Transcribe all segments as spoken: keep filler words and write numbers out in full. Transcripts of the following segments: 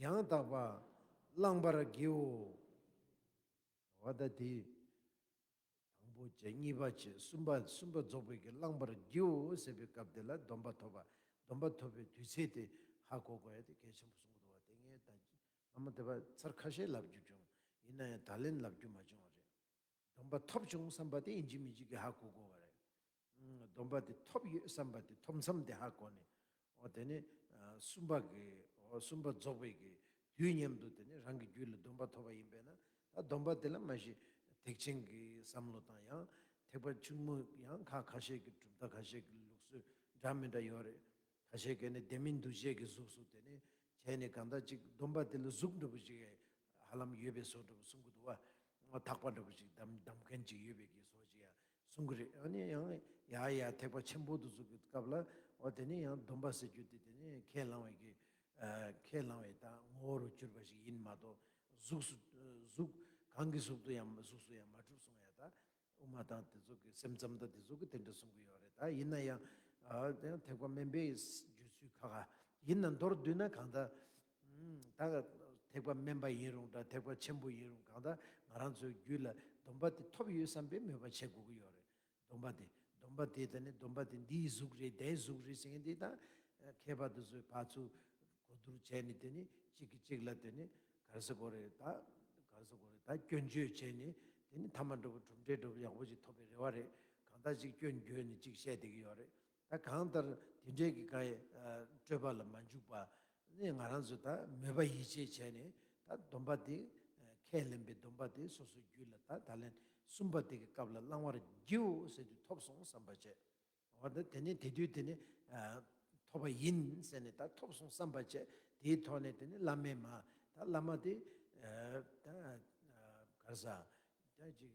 ཡང་དག་པ་བླང་བར་བགྱིའོ། འོ་ད་དེ། དང་པོ་བྱས། གཉིས་པ་བྱས། གསུམ་པ། གསུམ་པ་རྫོགས་པའི་གི་བླང་བར་བགྱིའོ་ཟེར་བའི་སྐབས་དེ་ལ་སྡོམ་པ་ཐོབ་པ། སྡོམ་པ་ཐོབ་པའི་དུས་ཚེས་དེ་ཧ་གོ་དགོས་ཡ་དེ་གལ་ཆེན་པོ་གསུང་གི་འདུག་བ། དེ་ངས་ད་སྔ་མོ་དེ་བ་ཚར་ཁ་ཤས་ལབ་རྒྱུ་བྱུང་། ཡིན་ན་ཡང་ད་ལན་ལབ་རྒྱུ་མ་བྱུང་བ་རེད། སྡོམ་པ་ཐོབ་བྱུང་བསམ་པ་དེ་ཡིན་གཅིག་མིན་གཅིག་གི་ཧ་གོ་དགོས་བ་རེད། ཨུམ། སྡོམ་པ་དེ་ཐོབ་ཡོད་བསམ་པ་དེ་ཐོབ་མཚམས་དེ་ཧ་གོ་ནས། འོ་དེ་ནས་ཨ་གསུམ་པ་གི། འོ་གསུམ་པ་རྫོགས་པའི་གི་དུས་མཉམ་དུ་དེ་ནས་རང་གི་རྒྱུད་ལ་སྡོམ་པ་ཐོབ་པ་ཡིན་པས་ན། ད་སྡོམ་པ་དེ་ལ་མ་གཞི་ཐེག་ཆེན་གྱི་བསམ་བློ་དང་། ཡང་ཐེག་པ་ཆུང་ངུ། ཡང་ཁ་ཁ་ཤས་ཀྱི་གྲུབ་མཐའ་ཁ་ཤས་ཀྱི་ལུགས་སྲོལ་འདྲ་མི་འདྲ་ཡོད་རེད། ཁ་ཤས་ཀྱིས་ནི་ལྡན་མིན་འདུ་བྱེད་ཀྱི་གཟུགས་སུ་དེ་ནས་བྱས་ནས། གང་ལྟར་ཅིག་སྡོམ་པ་དེ་ལ་གཟུགས་འདྲ་པོ་ཅིག་ཧ་ལམ་ཡོད་པའི་བཟོ་འདྲ་པོ་གསུང་གི་འདུག་བ། ཐག་པ་འདྲ་པོ་ཅིག་བསྡམས་བསྡམས་མཁན་ཅིག་ཡོད་པའི་གི་བཟོ་ཅིག་ཡང་གསུང་གི་རེད། ཨ་ནི་ཡང་ཡ་ཡ་ཐེག་པ་ཆེན་པོ་དེ་ཚོ་གི་སྐབས་ལ། འོ་དེ་ནི་ཡང་སྡོམ་པ་ཟེར་རྒྱུ་དེ་དེ་ནི་ཁས་བླངས་པའི་གི། ཨ་ཁས་བླངས་པའི་ད་ངོ་བོ་རུ་གྱུར་པ་ཞིག་ཡིན་མ་གཏོགས། གཟུགས་སུ། གཟུགས་གང་གི་གཟུགས་སུ་ཡང་། གཟུགས་སུ་ཡང་མ་གྲུབ་གསུང་ཡ། ད་དབུ་མ་དང་དེ་ཚོ་གི་སེམས་ཙམ་དང་དེ་ཚོ་གི་དེ་འདྲ་གསུང་གི་ཡོད་རེད། ད་ཡིན་ན་ཡང་། ཨ་དེ་ཡང་ཐེག་པ་དམན་པའི་རྒྱུད་ཚུལ་ཁ་ཁ་ཡིན་ན། མདོར་བསྡུས་ན་གང་ལྟར། ཨུམ། ད་ཐེག་པ་དམན་པ་ཡིན་རུང་འདྲ། ཐེག་པ་ཆེན་པོ་ཡིན་རུང་། གང་ལྟར་ང་རང་ཚོའི་རྒྱུད་ལ་སྡོམ་པ་དེ་ཐོབ་ཡོད་བསམ་པའི་མོས་པ་བྱེད་དགོས་ཀྱི་ཡོད་རེད། སྡོམ་པ་དེ། སྡོམ་པ་དེ་དེ་ནི་སྡོམ་པ་དེ་འདིའི་གཟུགས་རེད། དེའི་གཟུགས་རེད་ཟེར་མཁན་དེ། ད་མཁས་པ་དེ་ཚོས་ཕར་ཚུར་གོ་བསྡུར་བྱས་ནས། དེ་ནི་གཅིག་གིས་གཅིག་ལ་དེ་ནི་ག་རེ་ཟེར་དགོས་རེད། ད་ག་རེ་ཟེར་དགོས་རེད། ད་སྐྱོན་བརྗོད་བྱས་ནས། དེ་ནི་ཐ་མ་འདྲ་པོ་གྲུབ་འབྲས་འདྲ་པོ་ཡག་པོ་ཅིག་ཐོབ་པའི་རེ་བ་རེད། གང་ལྟར་ཅིག་སྐྱོན་བརྗོད་ནས་ཅིག་བཤད་བསྡད་ཀྱི་ཡོད་རེད། ད་གང་ལྟར་དེ་འདྲའི་གི་ག་ཡེ་སྤྲོས་པ་ལ་མ་འཇུག་པ་ནི། ང་རང་ཚོས་ད་མོས་པ་ཡིད་ཆེས་བྱས་ནས། ད་སྡོམ་པ་དེ། ཁས་ལེན་པའི་སྡོམ་པ་དེ་སོ་སོའི་རྒྱུད་ལ་ད་ད་ལན་གསུམ་པ་དེ་གི་སྐབས་ལ་བླང་བར་བགྱིའོ་ཟེར་དུས་ཐོབ་སོང་བསམ་པ་བྱས། འོ་ད་དེ་ནས་དེ་དུས་དེ་ནས་ཨ་ཐོབ་པ་ཡིན་ཟེར་ནས། ད་ཐོབ་སོང་བསམ་པ་བྱས། དེའི་ཐོག་ནས་དེ་ནས་བླ་མའི་མ། ད་བླ་མ་དེ་ཨ་ད་ཨ་ག་རེ་ཟ། ད་ཅིག་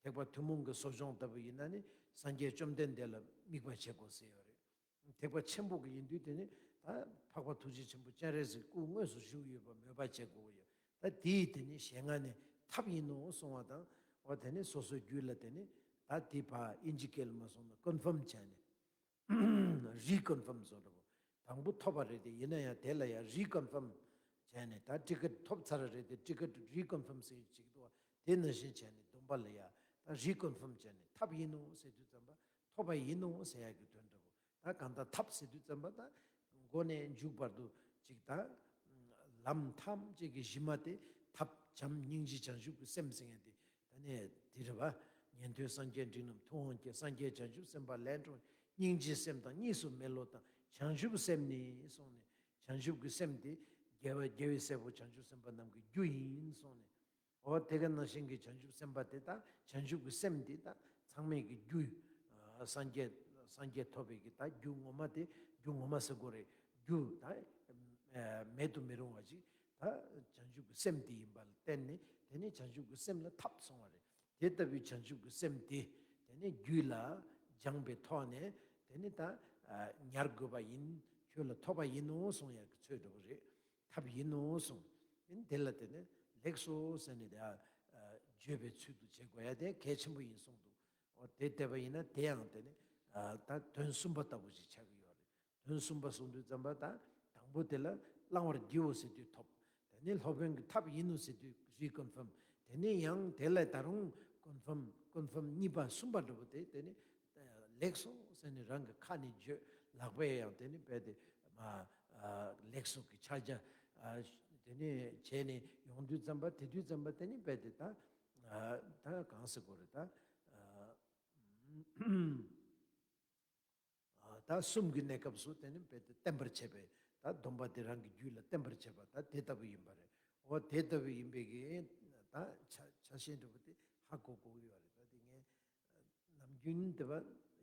ཐེག་པ་ཐུན་མོང་གི་གསོ་སྦྱོང་ལྟ་བུ་ཡིན་ན་ནི། སངས་རྒྱས་བཅོམ་ལྡན་འདས་ལ་དམིགས་པ་བྱེད་དགོས་ཟེར་ཡོད་རེད། ཐེག་པ་ཆེན་པོ་གི་ཡིན་དུས་དེ་ནི་ད་འཕགས་པ་ཐུགས་རྗེ་ཆེན་པོ་སྤྱན་རས་གཟིགས་སྐུ་དངོས་སུ་བཞུགས་ཡོད་པ་མོས་པ་བྱེད་དགོས་ཀྱི་ཡོད། ད་དེའི་དེ་ནི་ཞལ་སྔ་ནས་ཐབས་ཡིན་ནོ་གསུང་བ་དང་། འོ་དེ་ནི་སོ་སོའི་རྒྱུད་ལ་དེ་ནི་ད་དེ་ཕར་དབྱིན་ཇི་སྐད་ལ་མ་སོང་ན་ཀོན་ཕམ་བྱས་ནས། རི་ཀོན་ཕམ་བཟོ་འདྲ་པོ། དང་པོ་ཐོབ་པ་རེད་དེ། ཡིན་ན་ཡང་དེ་ལ་ཡང་རི་ཀོན་ཕམ་བྱས་ནས། ད་ཊི་ཀེ་ཊི་ཐོབ་ཚར་རེད་དེ། ཊི་ཀེ་ཊི་རི་ཀོན་ཕམ་ཟེར་ཅིག་འདུག་བ། དེ་ནང་བཞིན་བྱས་ནས་སྡོམ་པ་ལ་ཡང་ད་རི་ཀོན་ཕམ་བྱས་ནས། ཐབས་ཡིན་ནོ་ཟེར་དུས་ཙམ་པ། ཐོབ་པ་ཡིན་ནོ་ཟེར་ཡག་གི་དོན་འདྲ་པོ། ད་གང་ལྟར་ཐབས་ཟེར་དུས་ཙམ་པ། ད་མགོ་ནས་མཇུག་བར་དུ་ཅིག་ད་ལམ་ཐམས་ཅད་ཀྱི་གཞི་མ་དེ་ཐབས་བྱམས་སྙིང་རྗེ་བྱང་ཆུབ་ཀྱི་སེམས་ཟེར་མཁན་དེ། ད་ནས་དེ་རེད་བ། ཉན་ཐོས་སངས་རྒྱས་འབྲིང་རྣམས་ཐུབ་དབང་སྐྱེས། སངས་རྒྱས་བྱང་ཆུབ་སེམས་དཔའ་ལས་འཁྲུངས། སྙིང་རྗེའི་སེམས་དང་གཉིས་སུ་མེད་བློ་དང་། བྱང་ཆུབ་སེམས་ནི་གསུངས་ནས། བྱང་ཆུབ་ཀྱི་སེམས་དེ་རྒྱལ་བ་རྒྱལ་བའི་སྲས་པོ་བྱང་ཆུབ་སེམས་དཔའ་རྣམས་ཀྱི་རྒྱུ་ཡིན་གསུངས་ནས། འོ་དེ་ག་ནང་བཞིན་གྱི་བྱང་ཆུབ་སེམས་དཔའ་དེ་དང་། བྱང་ཆུབ་ཀྱི་སེམས་དེ་དང་། ཚང་མས་ཀྱི་རྒྱུ། ཨ་སངས་རྒྱས། སངས་རྒྱས་ཐོབ་པའི་གི་ད་རྒྱུ་ངོ་མ་དེ། རྒྱུ་ངོ་མ་ཟེར་དགོས་རེད། རྒྱུ་ད་ཨ་མེད་དུ་མི་རུང་བ་ཅིག་ད་བྱང་ཆུབ་ཀྱི་སེམས་དེ་ཡིན་པ་ལ་བརྟེན་ནས། དེ་ནས་བྱང་ཆུབ་ཀྱི་སེམས་ལ་ཐབས་གསུངས་པ་རེད། དེ་ལྟ་བུའི་བྱང་ཆུབ་ཀྱི་སེམས་དེ་དེ་ནས་རྒྱུད་ལ་སྦྱངས་པའི་ཐོག་ནས། དེ་ནས་ད་ཨ་ཉར་དགོས་པ་ཡིན། ཁྱོད་ལ་ཐོབ་པ་ཡིན་ནོ་གསུང་ཡག་གི་ཚོད་འདྲ་པོ་རེད། ཐབས་ཡིན་ནོ་གསུངས། ཡིན་དེ་ལ་དེ་ནས་ལེགས་སོ་ཟེར་ནས། དེ་ཨ་བརྗོད་པའི་ཚུལ་དུ་བྱེད་དགོས་ཡ་དེ་གལ་ཆེན་པོ་ཡིན་གསུངས་འདུག། འོ་དེ་བལྟས་པ་ཡིན་ན། དེ་ཡང་དེ་ནི་ཨ་ད་དོན་གསུམ་པ་ལྟ་བུ་ཞིག་ཆགས་ཀྱི་ཡོད་རེད། དོན་གསུམ་པ་གསུང་དུས་ཙམ་པ། ད་དང་པོ་དེ་ལ་བླང་བར་བགྱིའོ་ཟེར་དུས་ཐོབ། དེ་ནི་སློབ་དཔོན་གྱི་ཐབས་ཡིན་ནོ་ཟེར་དུས་རི་ཀོན་ཕམ། དེ་ནི་ཡང་དེ་ལས་ད་རུང་ཀོན་ཕམ། ཀོན་ཕམ་གཉིས་པ་གསུམ་པ་འདྲ་པོ་དེ། དེ་ནི་ལེགས་སོ་ཟེར་ནས་རང་གི་ཁ་ནས་བརྗོད། ལག་པས་ཡང་དེ་ནི་རྦད་དེ་མ་ཨ་ལེགས་སོ་གི་ཕྱག་རྒྱ། ཨ་དེ་ནི་བྱས་ནས་ཡོང་དུས་ཙམ་པ། དེ་དུས་ཙམ་པ་དེ་ནི་རྦད་དེ་ད་ཨ་ད་གང་ཟེར་དགོས་རེད། ད་ཨ་ཨ་ད་གསུམ་གྱི་གནས་སྐབས་སུ་དེ་ནི་རྦད་དེ་བརྟན་པར་བྱེད་པའི། ད་སྡོམ་པ་དེ་རང་གི་རྒྱུད་ལ་བརྟན་པར་བྱེད་པ། ད་དེ་ལྟ་བུ་ཡིན་པ་རེད། འོ་དེ་ལྟ་བུ་ཡིན་པའི་གི་ད་ཆ་ཆ་ཤས་འདྲ་པོ་དེ་ཧ་གོ་དགོས་ཀྱི་ཡོད་རེད། ད་དེ་ངས་ནམ་རྒྱུན་དེ་བ་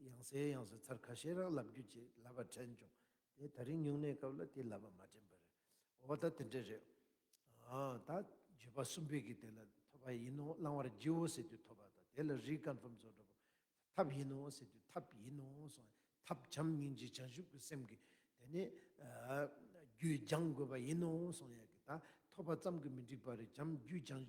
ཡང་སེ་ཡང་སེ་ཚར་ཁ་ཤས་རང་ལབ་རྒྱུ་བྱས། ལབ་པ་དྲན་བྱུང་། དེ་ད་རིང་ཉུང་གནས་སྐབས་ལ་དེ་ལབ་པ་མ་དྲན་པ་རེད། འོ་ད་དེ་འདྲ་རེད། ཨ་ད་བརྗོད་པ་གསུམ་པའི་གི་དེ་ལ་ཐོབ་པ་ཡིན་ནོ། བླང་བར་བགྱིའོ་ཟེར་དུས་ཐོབ་པ་དང་། དེ་ལ་རི་ཀོན་ཕམ་བཟོ་འདྲ་པོ། ཐབས་ཡིན་ནོ་ཟེར་དུས་ཐབས་ཡིན་ནོ་གསུངས། ཐབས་བྱམས་སྙིང་རྗེ་བྱང་ཆུབ་ཀྱི་སེམས་ཀྱི་དེ་ནི་ཨ་རྒྱུད་སྦྱང་དགོས་པ་ཡིན་ནོ་གསུངས་ཡ་གི། ད་ཐོབ་པ་ཙམ་གྱིས་མི་འགྲིག་པ་རེད། བྱམས་རྒྱུད་བྱང་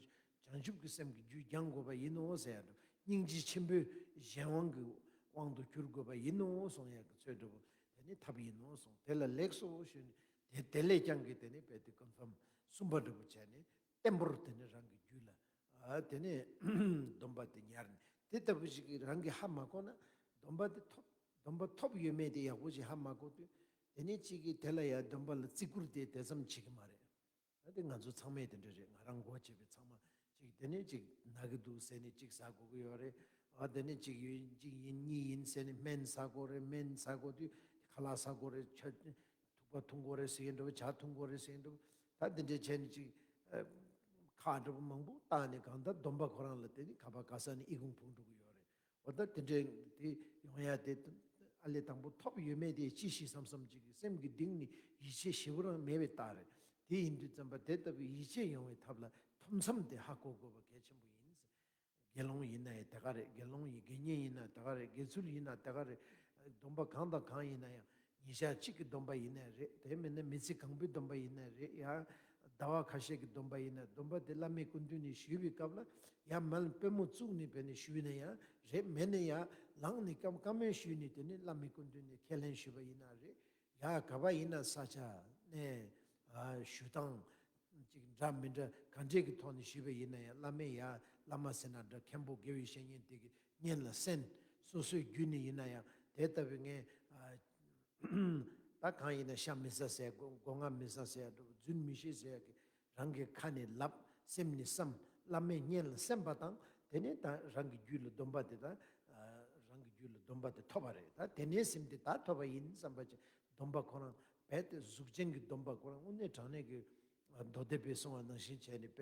བྱང་ཆུབ་ཀྱི་སེམས་ཀྱི་རྒྱུད་སྦྱང་དགོས་པ་ཡིན་ནོ་ཟེར་ཡ་འདྲ། སྙིང་རྗེ་ཆེན་པོའི་གཞན་དབང་གི་དབང་དུ་གྱུར་དགོས་པ་ཡིན་ནོ་གསུངས་ཡ་གི་ཚོད་འདྲ་པོ། དེ་ནི་ཐབས་ཡིན་ནོ་གསུངས། དེ་ལ་ལེགས་སོ་ཞུས་ནས། དེ་དེ་ལས་ཀྱང་གི་དེ་ནི་རྦད་དེ་ཀོན་ཕམ་ མཐུན་པ་འདྲ་པོ་བྱས་ནས་བརྟན་པོར་དེ་ནས་རང་གི་རྒྱུད་ལ་ཨ་དེ་ནས་སྡོམ་པ་དེ་ཉར་ནས། དེ་ལྟ་བུ་ཞིག་གིས་རང་གིས་ཧ་མ་གོ་ན་སྡོམ་པ་དེ་ཐོབ། སྡོམ་པ་ཐོབ་ཡོད་མེད་དེ་ཡག་པོ་ཞིག་ཧ་མ་གོ་དུས། དེ་ནས་གཅིག་གིས་དེ་ལ་ཡང་སྡོམ་པ་ལ་བརྩི་བཀུར་དེ་དེ་ཙམ་བྱེད་ཀྱི་མ་རེད། ད་དེ་ང་ཚོ་ཚང་མས་དེ་འདྲ་རེད། ང་རང་མགོ་བྱས་པའི་ཚང་མ་ཅིག་དེ་ནས་ཅིག་ན་གི་འདུག་ཟེར་ནས་ཅིག་ཟ་དགོས་ཀྱི་ཡོད་རེད། ཨ་དེ་ནས་ཅིག་ཡིན་གཅིག་ཡིན་གཉིས་ཡིན་ཟེར་ནས་སྨན་ཟ་དགོས་རེད། སྨན་ཟ་དགོས་དུས་ཁ་ལག་ཟ་དགོས་རེད། ཆ་ཐུག་པ་འཐུང་དགོས་རེད་ཟེར་གྱི་འདུག་ཇ་འཐུང་དགོས་རེད་ཟེར་གྱི་འདུག་ད་དེ་འདྲས་བྱས་ནས་ཅིག་ཨ་ཁག་འདྲ་པོ་མང་པོ་བཏགས་ནས་གང་ལྟར་སྡོམ་པ་ཁོ་རང་ལ་དེ་ནི་ཁ་བ་ག་ས་ནས་ཨི་ཁུང་ཕུང་འགྲོ་གི་ཡོད་རེད། འོ་ད་དེ་འདྲས་དེ་ཡོང་ཡ་དེ་ཨ་ལས་དང་པོ་ཐོབ་ཡོད་མེད་དེ་ཅི་ཞིག་བསམ་བསམ་ཅིག་གི་སེམས་ཀྱི་གཏིང་ནས་ཡིད་ཆེས་ཞེ་པོ་རང་མེད་པའི་རྟགས་རེད། དེ་ཡིན་དུས་ཙམ་པ་དེ་ལྟ་བུའི་ཡིད་ཆེས་ཡོང་བའི་ཐབས་ལ་ཐུན་མཚམས་དེ་ཧ་གོ་དགོས་པ་གལ་ཆེན་པོ་ཡིན། དགེ་སློང་ཡིན་ན་ཡང་དེ་ག་རེད། དགེ་སློང་ཡིན་དགེ་བསྙེན་ཡིན་ན་དེ་ག་རེད། དགེ་ཚུལ་ཡིན་ན་དེ་ག་རེད། སྡོམ་པ་གང་དང་གང་ཡིན་ན་ཡང་ཉིན་ཞག་གཅིག་གི་སྡོམ་པ་ཡིན་ན་རེད། དེ་མིན་ན་མི་ཚེ་གང་པོའི་སྡོམ་པ་ཡིན་ན་རེད། ཡང་ཟླ་བ་ཁ་ཤས་ཀྱི་སྡོམ་པ་ཡིན་ན་སྡོམ་པ་དེ་བླ་མའི་སྐུ་མདུན་ནས་ཞུས་པའི་སྐབས་ལ་ཡང་མལ་པུས་མོ་བཙུགས་ནས་བྱས་ནས་ཞུས་ན་ཡང་རེད། མེད་ན་ཡང་ལངས་ནས་བཀའ་བཀའ་མོལ་ཞུས་ནས་དེ་ནས་བླ་མའི་སྐུ་མདུན་ནས་ཁས་ལེན་ཞུས་པ་ཡིན་ན་རེད། ཡ་ག་པ་ཡིན་ན་ས་ཆ་ནས་ཨ་ཞུ་སྟངས་ཅིག་འདྲ་མི་འདྲ་ག་འདྲས་ཀྱི་ཐོག་ནས་ཞུས་པ་ཡིན་ན་ཡང་བླ་མས་ཡ་བླ་མ་ཟེར་ན་འདྲ། མཁན་པོ་དགེ་བའི་བཤེས་གཉེན་དེ་གི་སྙན་ལ་གསན། སོ་སོའི་རྒྱུད་ནས་ཡིན་ན་ཡང་དེ་ལྟ་བུའི་ངས་ཨ་ད་གང་ཡིན་ན་ཤ་མི་ཟ་ཟེར། སྒོ་སྒོ་ང་མི་ཟ་ཟེར་ཡ་འདྲ་པོ། རྫུན་མི་བཤད་ཟེར་ཡ་གི་རང་གི་ཁ་ནས་ལབ། སེམས་ནས་བསམ། བླ་མས་སྙན་ལ་གསན་པ་དང་དེ་ནས་ད་རང་གི་རྒྱུད་ལ་སྡོམ་པ་དེ་ད་རང་གི་རྒྱུད་ལ་སྡོམ་པ་དེ་ཐོབ་པ་རེད། ད་དེ་ནས་སེམས་དེ་ད་ཐོབ་པ་ཡིན་བསམ་པ་ཅིག་སྡོམ་པ་ཁོ་རང་རྦད་དེ་གཟུགས་ཅན་གྱི་སྡོམ་པ་ཁོ་རང་དངོས་གནས་དྲང་གནས་ཀྱི་མདོ་སྡེ་པས་གསུངས་པ་ནང་བཞིན་བྱས་ནས་རྦད་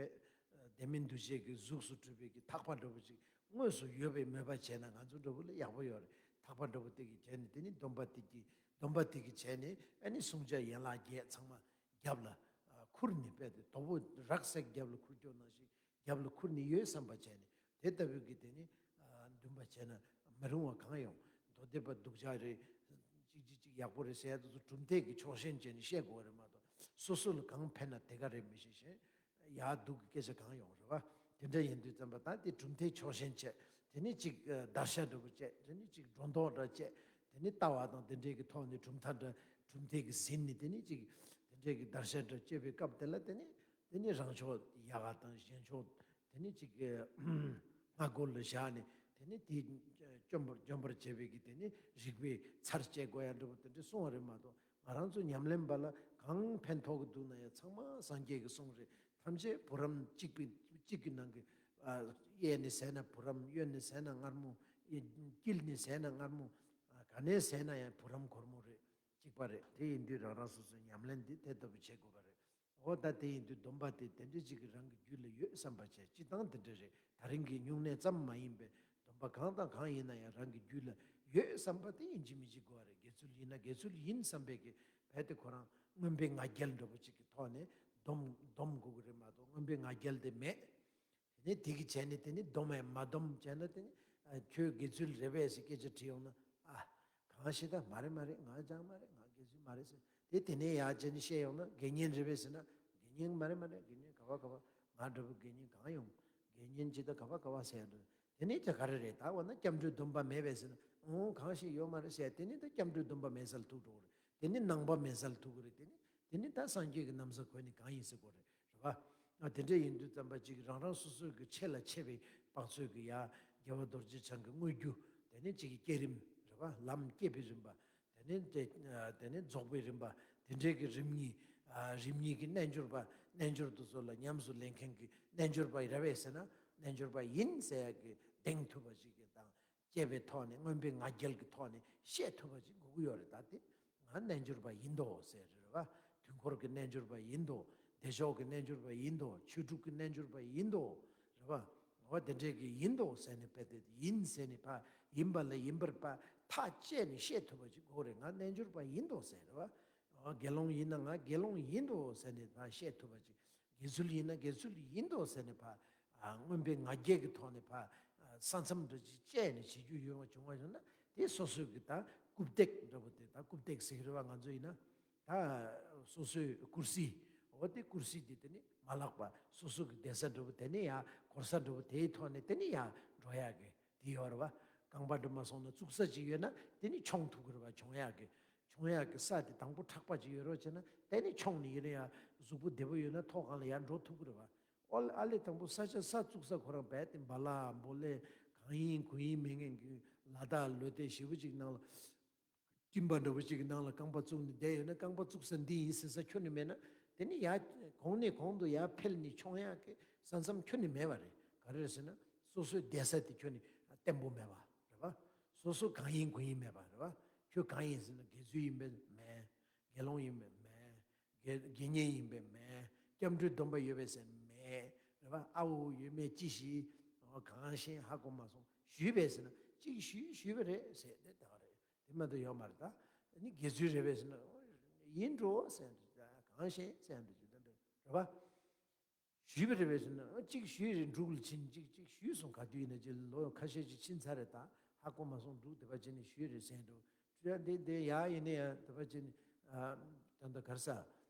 དེ་མིན་འདུ་བྱེད་ཀྱི་གཟུགས་སུ་གྲུབ་པའི་གི་ཐག་པ་འདྲ་པོ་ཅིག་དངོས་སུ་ཡོད་པའི་མོས་པ་བྱས་ན་ང་ཚོ་འདྲ་པོ་ལ་ཡག་པོ་ཡོད་རེད། ཐག་པ་འདྲ་པོ་དེ་གི་བྱས་ནས་དེ་ནི་སྡོམ་པ་དེ་གི་སྡོམ་པ་དེ་གི་བྱས་ནས་ཨ་ནི་བསྲུང་བྱ་ཡན་ལག་བརྒྱད་ཚང་མ་རྒྱབ་ལ་ཨ་ཁུར་ནས་རྦད་དེ་དོ་པོ་རག་སའི་རྒྱབ་ལ་ཁུར་རྒྱུ་ནང་བཞིན་རྒྱབ་ལ་ཁུར་ནས་ཡོད་བསམ་པ་བྱས་ནས་དེ་ལྟ་བུའི་གི་དེ་ནི་ཨ་འདུན་པ་བྱས་ན་མི་རུང་བ་གང་ཡོང་། མདོ་སྡེ་པ་སྡུག་ཅག་རེད། ཅིག་ཅིག་ཅིག་ཡག་པོ་རེད་ཟེར་ཡ་དེ་ཚོ་གྲུབ་མཐས་ཀྱི་ཕྱོགས་ཞེན་བྱས་ནས་བཤད་དགོས་པ་རེད་མ་གཏོགས། སོ་སོ་ལ་གང་ཕན་ན་དེ་ག་རེད། མི་ཤེས་ཤེས་ཡག་སྡུག་གི་སྐད་ཆ་གང་ཡོང་རེད་བ། དེ་འདྲ་ཡིན་དུས་ཙམ་པ་ད་དེ་གྲུབ་མཐའི་ཕྱོགས་ཞེན་བྱས། དེ་ནས་ཅིག་བརྡར་ཤ་འདྲ་པོ་བཅད། དེ་ནས་ཅིག་སྒྲོ་འདོགས་འདྲ་བཅད། དེ་ནས་ལྟ་བ་དང་དེ་འདྲའི་གི་ཐོག་ནས་གྲུབ་མཐའ་འདྲ་གྲུབ་མཐའི་གི་ཟིན་ནས་དེ་ནས་ཅིག་དེ་འདྲའི་གི་བརྡར་ཤ་འདྲ་བཅད་པའི་སྐབས་དེ་ལ་དེ་ནས་དེ་ནས་རང་ཕྱོགས་ཡག་ག་དང་གཞན་ཕྱོགས་དེ་ནས་ཅིག་སྔ་རྒོལ་ལ་བཞག་ནས་དེ་ནས་དེ་འཇོམས་པར་འཇོམས་པར་བྱེད་པའི་གི་དེ་ནས་རིགས་པའི་ཚར་བཅད་དགོས་ཡ་འདྲ་པོ་དེ་འདྲ་གསུངས་པ་རེད་མ་གཏོགས། ང་རང་ཚོ་ཉམས་ལེན་པ་ལ་གང་ཕན་ཐོགས་ཀྱི་འདུག་ན་ཡང་ཚང་མ་སངས་རྒྱས་ཀྱི་གསུང་རེད། ཐམས་ཅད་བུ་རམ་གཅིག་པའི་གཅིག་གི་ནང་གི་ཨ་གཡས་ནས་ཟས་ན་བུ་རམ། གཡོན་ནས་ཟས་ན་མངར་མོ། དཀྱིལ་ནས་ཟས་ན་མངར་མོ། ཨ་ག་ནས་ཟས་ན་ཡང་བུ་རམ་གོར་མོ་རེད། གཅིག་པ་རེད། དེ་ཡིན་དུས་རང་རང་སོ་སོའི་ཉམས་ལེན་འདི་དེ་ལྟ་བུ་བྱེད་དགོས་པ་རེད། འོ་ད་དེ་ཡིན་དུས་སྡོམ་པ་དེ་དེ་འདྲ་ཅིག་གི་རང་གི་རྒྱུད་ལ་ཡོད་བསམ་པ་བྱས། སྤྱིར་བཏང་དེ་འདྲ་རེད། ད་རིང་གི་སྨྱུང་གནས་ཙམ་མ་ཡིན་པའི་སྡོམ་པ་གང་དང་གང་ཡིན་ན་ཡང་རང་གི་རྒྱུད་ལ་ཡོད་བསམ་པ་དེ་ཡིན་གཅིག་མིན་གཅིག་དགོས་པ་རེད། དགེ་ཚུལ་ཡིན་ན་དགེ་ཚུལ་ཡིན་བསམ་པའི་གི་རྦད་དེ་ཁོ་རང་མངོན་པའི་ང་རྒྱལ་འདྲ་པོ་ཅིག་གི་ཐོག་ནས་སྡོམ་སྡོམ་དགོས་ཀྱི་རེད་མ་གཏོགས། མངོན་པའི་ང་རྒྱལ་དེ་མེད། དེ་ནས་དེ་གི་བྱས་ནས་དེ་ནས་སྡོམ་ཡང་མ་སྡོམ་བྱས་ན་དེ་ནས་ཨ་ཁྱོད་དགེ་ཚུལ་རེད་པས་ཟེར་སྐད་ཆ་དྲིས་ཡོང་ན། ཨ་གང་ཞིག་ད་མ་རེད་མ་རེད། ང་ཅང་མ་རེད། ང་དགེ་ཚུལ་མ་རེད་ཟེར། དེ་དེ་ནས་ཡར་བྱས་ནས་བཤད་ཡོང་ན་དགེ་བསྙེན་རེད་པས་ཟེར་ན། དགེ་བསྙེན་མ་རེད་མ་རེད། དགེ་བསྙེན་ག་བ་ག་བ། ང་འདྲ་པོ་དགེ་བསྙེན་གང་ཡོང་། དགེ་བསྙེན་ཅི་ད་ག་བ་ག་བ་ཟེར་ཡ་འདུག་དེ་ནས་ད་ག་རེ་རེད། ད་འོ་ན་སྐྱབས་འགྲོའི་སྡོམ་པ་མེད་པས་ཟེར་ན། ཨོ་གང་ཞིག་ཡོད་མ་རེད་ཟེར། དེ་ནས་ད་སྐྱབས་འགྲོའི་སྡོམ་པ་མེད་ས་ལ་ཐུག་འགྲོ་གི་རེད། དེ་ནི་ནང་པ་མེད་ས་ལ་ཐུག་གི་རེད། དེ་ནི་དེ་ནི་ད་སངས་རྒྱས་ཀྱི་ན་བཟའ་གོན་ནི་གང་ཡིན་ཟེར་དགོས་རེད། རེད་པ། ཨ་དེ་འདྲ་ཡིན་དུས་ཙམ་པ་ཅིག་རང་རང་སོ་སོའི་གི་ཆེ་ལ་ཆེ་བའི་དཔག་ཚོད་ཀྱི་ཡ་རྒྱལ་བ་རྡོ་རྗེ་འཆང་གི་དངོས་རྒྱུ། དེ་ནི་ཅིག་གི་བསྐྱེད་རིམ་རེད་པ། ལམ་བསྐྱེད་པའི་རིམ་པ། དེ་ནི་དེ་དེ་ནི་རྫོགས་པའི་རིམ་པ། དེ་འདྲའི་གི་རིམ་གཉིས། ཨ་རིམ་གཉིས་ཀྱི་རྣལ་འབྱོར་པ། རྣལ་འབྱོར་དེ་ཚོ་ལ་ཉམས་སུ་ལེན་མཁན་གྱི་རྣལ་འབྱོར་པ་རེད་པས་ཟེར་ན། རྣལ་འབྱོར་པ་ཡིན་ཟེར་ཡ་གི་གདེང་ཐུབ་པ་ཞིག་གི་དང་། བཅས་པའི་ཐོག་ནས་མངོན་པའི་ང་རྒྱལ་གྱི་ཐོག་ནས་བཤད་ཐུབ་པ་ཅིག་དགོས་ཀྱི་ཡོད་རེད། ད་དེ་ང་རྣལ་འབྱོར་པ་ཡིན་དོ་ཟེར་རེད་བ། དུས་འཁོར་གྱི་རྣལ་འབྱོར་པ་ཡིན་དོ། བདེ་མཆོག་གི་རྣལ་འབྱོར་པ་ཡིན་དོ། ཆོས་དྲུག་གི་རྣལ་འབྱོར་པ་ཡིན་དོ། རེད་བ། འོ་དེ་འདྲའི་གི་ཡིན་དོ་ཟེར་ནས་དཔེ་དེ་ཡིན་ཟེར་ནས་ཕ་ཡིན་པ་ལ་ཡིན་པར་ཕ་ཐག་བཅད་ནས་བཤད་ཐུབ་པ་ཅིག་དགོས་རེད། ང་རྣལ་འབྱོར་པ་ཡིན་དོ་ཟེར་རེད་བ། འོ་དགེ་སློང་ཡིན་ན་ང་དགེ་སློང་ཡིན་དོ་ཟེར་ནས་ཕ་བཤད་ཐུབ་པ་ཅིག་དགེ་ཚུལ་ཡིན་ན་དགེ་ཚུལ་ཡིན་དོ་ཟེར་ནས་ཕ། ཨ་མངོན་པའི་ང་རྒྱལ་གྱི་ཐོག་ནས་ཕ། ཨ་ས་མཚམས་འདྲ་ཅིག་བཅད་ནས་བྱེད་རྒྱུ་ཡོང་བ་བྱུང་བ་ཡིན་ན། དེ་སོ་སོའི་གི་ད་རྐུབ་སྟེགས་འདྲ་པོ་དེ། ད་རྐུབ་སྟེགས་ཟེར་གི་རེད་བ་ང་ཚོ་ཡིན་ན། ད་སོ་སོའི་ཀུར་སི། འོ་དེ་ཀུར་སི་དེ་དེ་ནི་མ་བརླག་པ། སོ་སོ་གི་བསྡད་ས་འདྲ་པོ་དེ་ནི་ཡ་འཁོར་ས་འདྲ་པོ་དེའི་ཐོག་ནས་དེ་ནི་ཡ་འགྲོ་ཡག་གི་དེ་ཡོད་རེད་བ། རྐང་པ་འགྲོ་མ་སོང་ན་བཙུགས་ས་ཅིག་ཡོད་ན་དེ་ནི་མཆོང་ཐུབ་གི་རེད་བ། མཆོང་ཡག་གི་མཆོང་ཡག་གི་ས་དེ་དང་པོ་མཁྲེགས་པ་ཅིག་ཡོད་རོགས་བྱས་ན་དེ་ནི་མཆོང་ནས་ཡིན་ན་ཡང་ གཟུགས་པོ་བདེ་པོ་ཡོད་ན་ཐོག་སྒང་ལ་ཡར་འགྲོ་ཐུབ་ཀྱི་རེད་བ། ཨོ་ཨ་ལས་དང་པོ་ས་ཆ་ས་བཙུགས་ས་ཁོ་རང་རྦད་དེ་བ་ལ་འབོ་ལེ་གང་ཡིན་གུ་ཡིན་མེད་མཁན་གྱི་ལ་དྭགས་ལོ་དེ་ཞེ་པོ་ཅིག་ནང་ལ། སྤྲིན་པ་འདྲ་པོ་ཅིག་གི་ནང་ལ་རྐང་པ་བཙུགས་ནས་བསྡད་ཡོད་ན་རྐང་པ་བཙུགས་ས་འདི་ཡིན་ཟེར་ས་ཁྱོན་ནས་མེད་ན། དེ་ནི་ཡར་གོང་ནས་གོང་དུ་ཡར་འཕེལ་ནས་མཆོང་ཡག་གི་ས་མཚམས་ཁྱོན་ནས་མེད་པ་རེད། ག་རེ་རེད་ཟེར་ན། སོ་སོའི་བསྡད་ས་དེ་ཁྱོན་ནས་བརྟན་པོ་མེད་པ་རེད་བ། སོ་སོ་གང་ཡིན་གུ་ཡིན་མེད་པ་རེད་བ། ཁྱོད་གང་ཡིན་ཟེར་ན་དགེ་ཚུལ་ཡིན་པས་མེད། དགེ་སློང་ཡིན་པས་མེད། དགེ་དགེ་བསྙེན་ཡིན་པས་མེད། སྐྱབས་འགྲོའི་སྡོམ་པ་ཡོད་པས་ཟེར་མེད། རེད་བ། ཨ་འུ་ཡོད་མེད་ཅི་ཞིག་གང་ཤེས་ཧ་གོ་མ་སོང་ཞུས་པས་ཟེར་ན་ཅིག་ཞུས་ཞུས་པ་རེད་ཟེར་དེ་ད་ག་རེད། དེ་མ་གཏོགས་ཡོད་མ་རེད་ད། ནི་དགེ་ཚུལ་རེད་པས་ཟེར་ན་ཡིན་འགྲོ་ཟེར་ཡང་འགྲོ་གང་ཤེས་ཟེར་ཡང་འགྲོ་རེད་བ། ཞུས་པ་རེད་པས་ཟེར་ན་གཅིག་ཞུས་རེད་འབྲུག་ལ་ཕྱིན་གཅིག་གཅིག་ཞུས་སོང་ག་དུས་ཡིན་ན་ཅི་ལོ་ཁ་ཤས་ཅིག་ཕྱིན་ཚར་རེད་ད་ཧ་གོ་མ་སོང་འབྲུག་དེ་པ་ཅི་ནས་ཞུས་རེད་ཟེར་ཡང་འགྲོ་ཡ་འདི་འདི་ཡ་ཡིན་ན་ཡང་དེ་པ་ཅི་ནས་ད་ལྟ་གར་ས་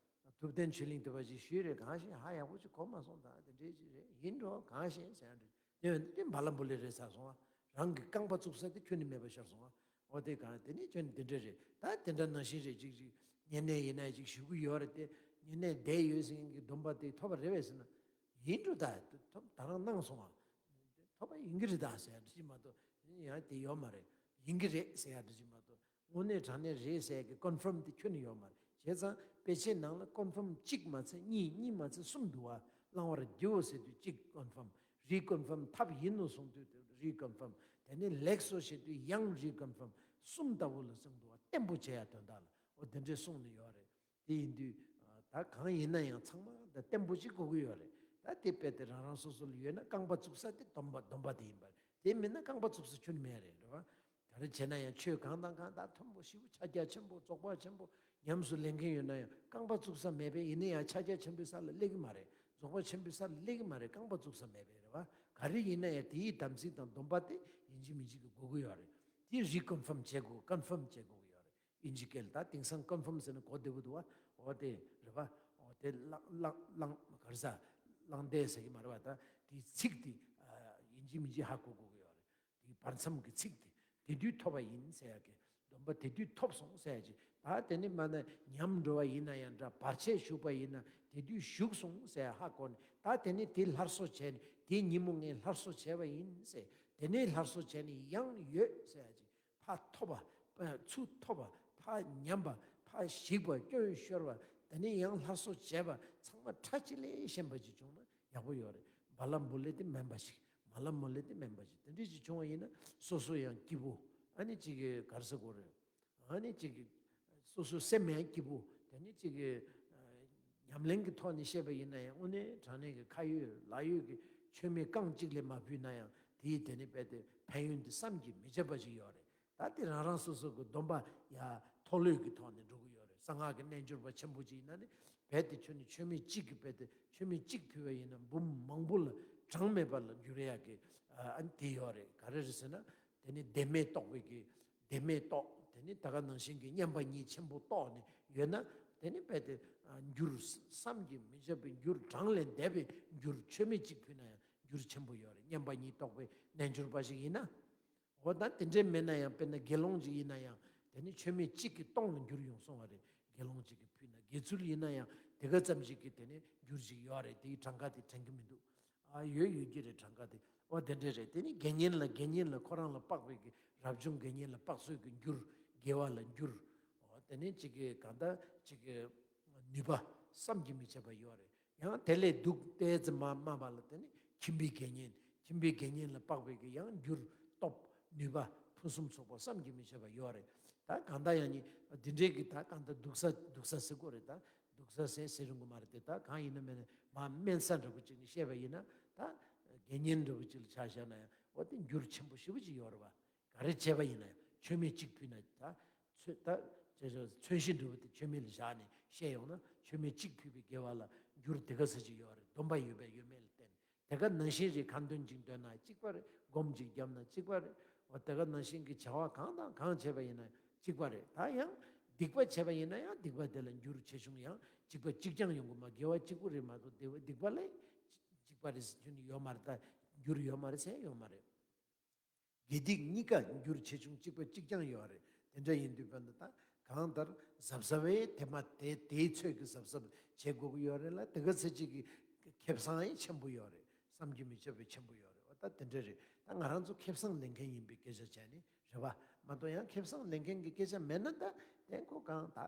ཐུབ་བསྟན་ཆོས་གླིང་དེ་པ་ཅི་ཞུས་རེད་གང་ཤེས་ཧ་ཡག་པོ་ཅིག་གོ་མ་སོང་ད་དེ་འདྲས་ཅིག་རེད་ཡིན་འགྲོ་གང་ཤེས་ཟེར་ཡང་འགྲོ། དེ་བས་ན་དེ་བ་ལ་འབོ་ལེ་རེད་ཟེར་སོང་ང་། རང་གི་རྐང་པ་བཙུགས་ས་དེ་ཁྱོན་ནས་མེད་པ་ཤར་སོང་ང་། འོ་དེ་གང་དེ་ནས་ཁྱོན་ནས་དེ་འདྲ་རེད་ད་དེ་འདྲ་ནང་བཞིན་རེད་ཅིག་ཅིག་ཉེ་གནས་ཡིན་ན་ཅིག་ཞུ་གི་ཡོད་རེད་དེ་ཉེ་གནས་བསྡད་ཡོད་ཟེར་མཁན་གྱི་སྡོམ་པ་དེ་ཐོབ་པ་རེད་བས་ཟེར་ན། ཡིན་འགྲོ་ད་ཐོབ་ད་རང་གནང་སོང་ང་། ཐོབ་པ་ཡིན་གྱི་རེད་ད་ཟེར་ཡ་འདྲ་ཅིག་མ་གཏོགས་ཡང་དེ་ཡོད་མ་རེད། ཡིན་གྱི་རེད་ཟེར་ཡ་འདྲ་ཅིག་མ་གཏོགས། དངོས་གནས་དྲང་གནས་རེད་ཟེར་གི་ཀོན་ཕརམ་དེ་ཁྱོན་ནས་ཡོད་མ་རེད། བྱས་ཙང་དཔེ་ཆའི་ནང་ལ་ཀོན་ཕརམ་གཅིག་མ་ཚད་གཉིས་གཉིས་མ་ཚད་གསུམ་འདུག་བ། བླང་བར་བགྱིའོ་ཟེར་དུས་གཅིག་ཀོན་ཕརམ། རི་ཀོན་ཕརམ་ཐབས་ཡིན་ནོ་གསུང་དུས་རི་ཀོན་ཕརམ། དེ་ནས་ལེགས་སོ་ཞེས་དུས་ཡང་རི་ཀོན་ཕརམ། གསུམ་ལྟ་བུ་ལ་གསུངས་འདུག་བ་བརྟན་པོ་བྱེད་ཡ་དོན་དག་ལ་འོ་དེ་འདྲས་གསུངས་ནས་ཡོད་རེད། དེ་ཡིན་དུས་ད་གང་ཡིན་ན་ཡང་ཚང་མ་ད་བརྟན་པོ་ཞིག་དགོས་ཀྱི་ཡོད་རེད། ད་དེ་དཔེ་དེ་རང་རང་སོ་སོ་ལ་ཡོད་ན་རྐང་པ་བཙུགས་ས་དེ་སྡོམ་པ་སྡོམ་པ་དེ་ཡིན་པ་རེད། དེ་མིན་ན་རྐང་པ་བཙུགས་ས་ཁྱོན་ནས་མེད་རེད་རེད་བ། ག་རེ་བྱས་ན་ཡང་ཆོས་གང་དང་གང་ད་མཐོན་པོ་ཞེ་པོ་ཕྱག་རྒྱ་ཆེན་པོ་རྫོགས་པ་ཆེན་པོ་ཉམས་སུ་ལེན་མཁན་ཡོད་ན་ཡང་རྐང་པ་བཙུགས་ས་མེད་པས་ཡིན་ན་ཡང་ཕྱག་རྒྱ་ཆེན་པོའི་ས་ལ་སླེབས་ཀྱི་མ་རེད། རྫོགས་པ་ཆེན་པོའི་ས་ལ་སླེབས་ཀྱི་མ་རེད་རྐང་པ་བཙུགས་ས་མེད་པས་རེད་བ། ག་རེ་ཡིན་ན་ཡང་དེའི་དམ་ཚིག་དང་སྡོམ་པ་དེ་ཡིན་གཅིག་མིན་གཅིག་གི་དགོས་ཀྱི་ཡོད་རེད། དེ་རི་ཀོན་ཕརམ་བྱེད་དགོས་ཀོན་ཕརམ་བྱེད་དགོས་ཀྱི་ཡོད་རེད། དབྱིན་ཇི་སྐད་ལ་ད་དེང་སང་ཀོན་ཕརམ་ཟེར་ན་གོ་བདེ་པོ་འདུག་བ། འོ་དེ་རེད་བ། འོ་དེ་བླང་བླང་བླང་ག་རེ་ཟ། བླང་བདེ་ཟེར་གྱི་མ་རེད་བ་ད། དེའི་ཚིག་དེ་ཡིན་གཅིག་མིན་གཅིག་ཧ་གོ་དགོས་ཀྱི་ཡོད་རེད། དེའི་བར་མཚམས་ཀྱི་ཚིག་དེ་དེ་དུས་ཐོབ་པ་ཡིན་ཟེར་ཡ་གི་སྡོམ་པ་དེ་དུས་ཐོབ་སོང་ཟེར་ཡ་ཅིག་ད་དེ་ནི་མ་ན་ཉམས་འགྲོ་བ་ཡིན་ན་ཡང་འདྲ་བར་ཆད་ཞུགས་པ་ཡིན་ན་དེ་དུས་ཞུགས་སོང་ཟེར་ཡ་ཧ་གོ་ནས་ད་དེ་ནི་དེ་སླར་གསོ་བྱས་ནས་དེ་ཉིན་མོ་ངས་སླར་གསོ་བྱས་པ་ཡིན་ཟེར་དེ་ནས་སླར་གསོ་བྱས་ནས་ཡང་ཡོད་ཟེར་ཡ་ཅིག་ཕར་ཐོབ་པ། ཚུར་ཐོབ་པ། ཕར་ཉམས་པ། ཕར་ཞིག་པ། སྐྱོན་ཤོར་བ། དེ་ནས་ཡང་སླར་གསོ་བྱས་པ་ཚང་མ་ཁྲ་ཅིག་ལས་ཤན་པ་ཅིག་བྱུང་ན་ཡག་པོ་ཡོད་རེད། བ་ལ་འབུ་ལེ་དེ་མིན་པ་ཞིག་མ་ལ་མུ་ལེ་དེ་མིན་པ་ཞིག་དེ་འདྲ་ཅིག་བྱུང་བ་ཡིན་ན་སོ་སོ་ཡང་སྐྱིད་པོ། ཨ་ནི་ཅིག་གི་གར་ས་གོ་རེད། ཨ་ནི་ཅིག་གི་སོ་སོ་སེམས་ཡང་སྐྱིད་པོ། དེ་ནི་ཅིག་གི་ཉམས་ལེན་གྱི་ཐོག་ནས་བཤད་པ་ཡིན་ན་ཡང་དངོས་གནས་དྲང་གནས་ཀྱི་ཁ་ཡོད་ལག་ཡོད་ཀྱི་མཆོད་མེ་རྐང་གཅིག་ལས་མ་ཕུལ་ན་ཡང་དེའི་དེ་ནི་རྦད་དེ་ཕན་ཡོན་དེ་བསམ་གྱིས་མི་ཁྱབ་པ་ཞིག་ཡོད་རེད། ད་དེ་རང་རང་སོ་སོ་གི་སྡོམ་པ་ཡ་མཐོ་ལོས་ཀྱི་ཐོག་ནས་འགྲོ་གི་ཡོད་རེད། གསང་སྔགས་ཀྱི་རྣལ་འབྱོར་པ་ཆེན་པོ་ཅིག་ཡིན་ན་ནི་རྦད་དེ་ཁྱོད་ནི་མཆོད་མེ་གཅིག་གིས་རྦད་དེ་མཆོད་མེ་གཅིག་ཕུལ་བ་ཡིན་ན་འབུམ་མང་པོ་ལ་གྲངས་མེད་པ་ལ་འགྱུར་ཡག་གི་ཨ་ནི་དེ་ཡོད་རེད། ག་རེ་རེད་ཟེར་ན་དེ་ནི་བདེན་མེད་རྟོགས་པའི་གི་བདེན་མེད་རྟོགས་དེ་ནི་ད་ག་ནང་བཞིན་གྱི་མཉམ་པ་ཉིད་ཆེན་པོ་རྟོགས་ནས་ཡོད་ན་དེ་ནི་རྦད་དེ་འགྱུར་བསམ་གྱིས་མི་ཁྱབ་པའི་འགྱུར་གྲངས་ལས་འདས་པའི་འགྱུར་མཆོད་མེ་གཅིག་ཕུལ་ན་ཡང་འགྱུར་ཆེན་པོ་ཡོད་རེད། མཉམ་པ་ཉིད་རྟོགས་པའི་རྣལ་འབྱོར་པ་ཞིག་ཡིན་ན། འོ་ད་དེ་འདྲས་མེད་ན་ཡང་དཔེར་ན་དགེ་སློང་ཅིག་ཡིན་ན་ཡང་དེ་ནི་མཆོད་མེ་གཅིག་གིས་སྟོང་ལ་འགྱུར་ཡོང་སོང་བ་རེད། དགེ་སློང་ཅིག་གིས་ཕུལ་ན་དགེ་ཚུལ་ཡིན་ན་ཡང་དེ་ག་ཙམ་ཞིག་གིས་དེ་ནི་འགྱུར་ཞིག་ཡོད་རེད། དེའི་གྲངས་ཀ་དེ་དྲན་གྱི་མི་འདུག་ཨ་ཡོད་ཡོད་ཀྱི་རེད་གྲངས་ཀ་དེ། འོ་དེ་འདྲས་རེད། དེ་ནི་དགེ་བསྙེན་ལ་དགེ་བསྙེན་ལ་ཁོ་རང་ལ་དཔག་པའི་གི་རབ་བྱུང་དགེ་བསྙེན་ལ་དཔག་ཚོད་ཀྱི་འགྱུར་དགེ་བ་ལ་འགྱུར། འོ་དེ་ནི་ཅིག་གི་གང་ལྟར་ཅིག་གི་ནུས་པ་བསམ་གྱིས་མི་ཁྱབ་པ་ཡོད་རེད། ཡང་དེ་ལས་སྡུག་ཏོག་ཙམ་མ་མ་བ་ལ་དེ་ནི་ཁྱིམ་པའི་དགེ་བསྙེན། ཁྱིམ་པའི་དགེ་བསྙེན་ལ་དཔག་པའི་གི་ཡང་འགྱུར་སྟོབས་ནུས་པ་ཕུན་སུམ་ཚོགས་པ་བསམ་གྱིས་མི་ཁྱབ་པ་ཡོད་རེད། ད་གང་ལྟར་ཡང་ནི་འདི་འདྲའི་གི་ད་གང་ལྟར་སྡུག་ས་སྡུག་ས་ཟེར་དགོས་རེད། ད་སྡུག་ས་ཟེར་ཟེར་རུང་གི་མ་རེད་དེ། ད་གང་ཡིན་ན་མིན་ན་མ་དམན་ས་འདྲ་པོ་ཅིག་ནས་བཤད་པ་ཡིན་ན་ད་དགེ་བསྙེན་འདྲ་པོ་ཅིག་ལ་ཆ་བཞག་ན་ཡང་འོ་དེ་འགྱུར་ཆེན་པོ་ཞེ་པོ་ཅིག་ཡོད་རེད་བ། ག་རེ་བྱས་པ་ཡིན་ན་ཡང་མཆོད་མེ་གཅིག་ཕུལ་ན་ད་ཚོད་ད་ཅེས་མཚོན་གཞི་འདྲ་པོ་དེ་མཆོད་མེ་ལ་བཞག་ནས་བཤད་ཡོང་ན་མཆོད་མེ་གཅིག་ཕུལ་བའི་དགེ་བ་ལ་འགྱུར་དེ་ག་ས་ཅིག་ཡོད་རེད། སྡོམ་པ་ཡོད་པས་ཡོད་མེད་ལ་བརྟེན་དེ་ག་ནང་བཞིན་རེད། ཁ་འདོན་ཅིག་འདོན་ན་གཅིག་པ་རེད། སྒོམ་ཅིག་བརྒྱབ་ན་གཅིག་པ་རེད། འོ་དེ་ག་ནང་བཞིན་གྱི་བྱ་བ་གང་དང་གང་བྱས་པ་ཡིན་ན་གཅིག་པ་རེད། ད་ཡང་སྡིག་པ་བྱས་པ་ཡིན་ན་ཡང་སྡིག་པ་དེ་ལ་འགྱུར་ཆེ་ཆུང་ཡང་གཅིག་པ་གཅིག་རྐྱང་ཡོང་གི་མ་དགེ་བ་གཅིག་པུ་རེད་མ་གཏོགས་སྡིག་པ་སྡིག་པ་ལ་གཅིག་པ་རེད་ཟེར་རྒྱུ་ནི་ཡོད་མ་རེད། ད་འགྱུར་ཡོད་མ་རེད་ཟེར་ཡོད་མ་རེད། དགེ་སྡིག་གཉིས་ཀ་འགྱུར་ཆེ་ཆུང་གཅིག་པ་གཅིག་རྐྱང་ཡོད་རེད། དེ་འདྲ་ཡིན་དུས་བར་དུ་ད་གང་ལྟར་གཟབ་གཟབ་བས་དེ་མ་དེ་དེའི་ཚོད་ཀྱི་གཟབ་གཟབ་ བྱེད་དགོས་ཀྱི་ཡོད་རེད་ལ། དེ་ག་ཚོད་ཅིག་གི་ཁེ་བཟང་ཡང་ཆེན་པོ་ཡོད་རེད། བསམ་གྱིས་མི་ཁྱབ་པའི་ཆེན་པོ་ཡོད་རེད་བ། ད་དེ་འདྲ་རེད། ད་ང་རང་ཚོ་ཁེ་བཟང་ལེན་མཁན་ཡིན་པའི་སྐད་ཆ་བྱས་ནི་རེད་བ། མ་གཏོགས་ཡང་ཁེ་བཟང་ལེན་མཁན་གྱི་སྐད་ཆ་མེད་ན། ད་དེ་ཁོ་གང་ད་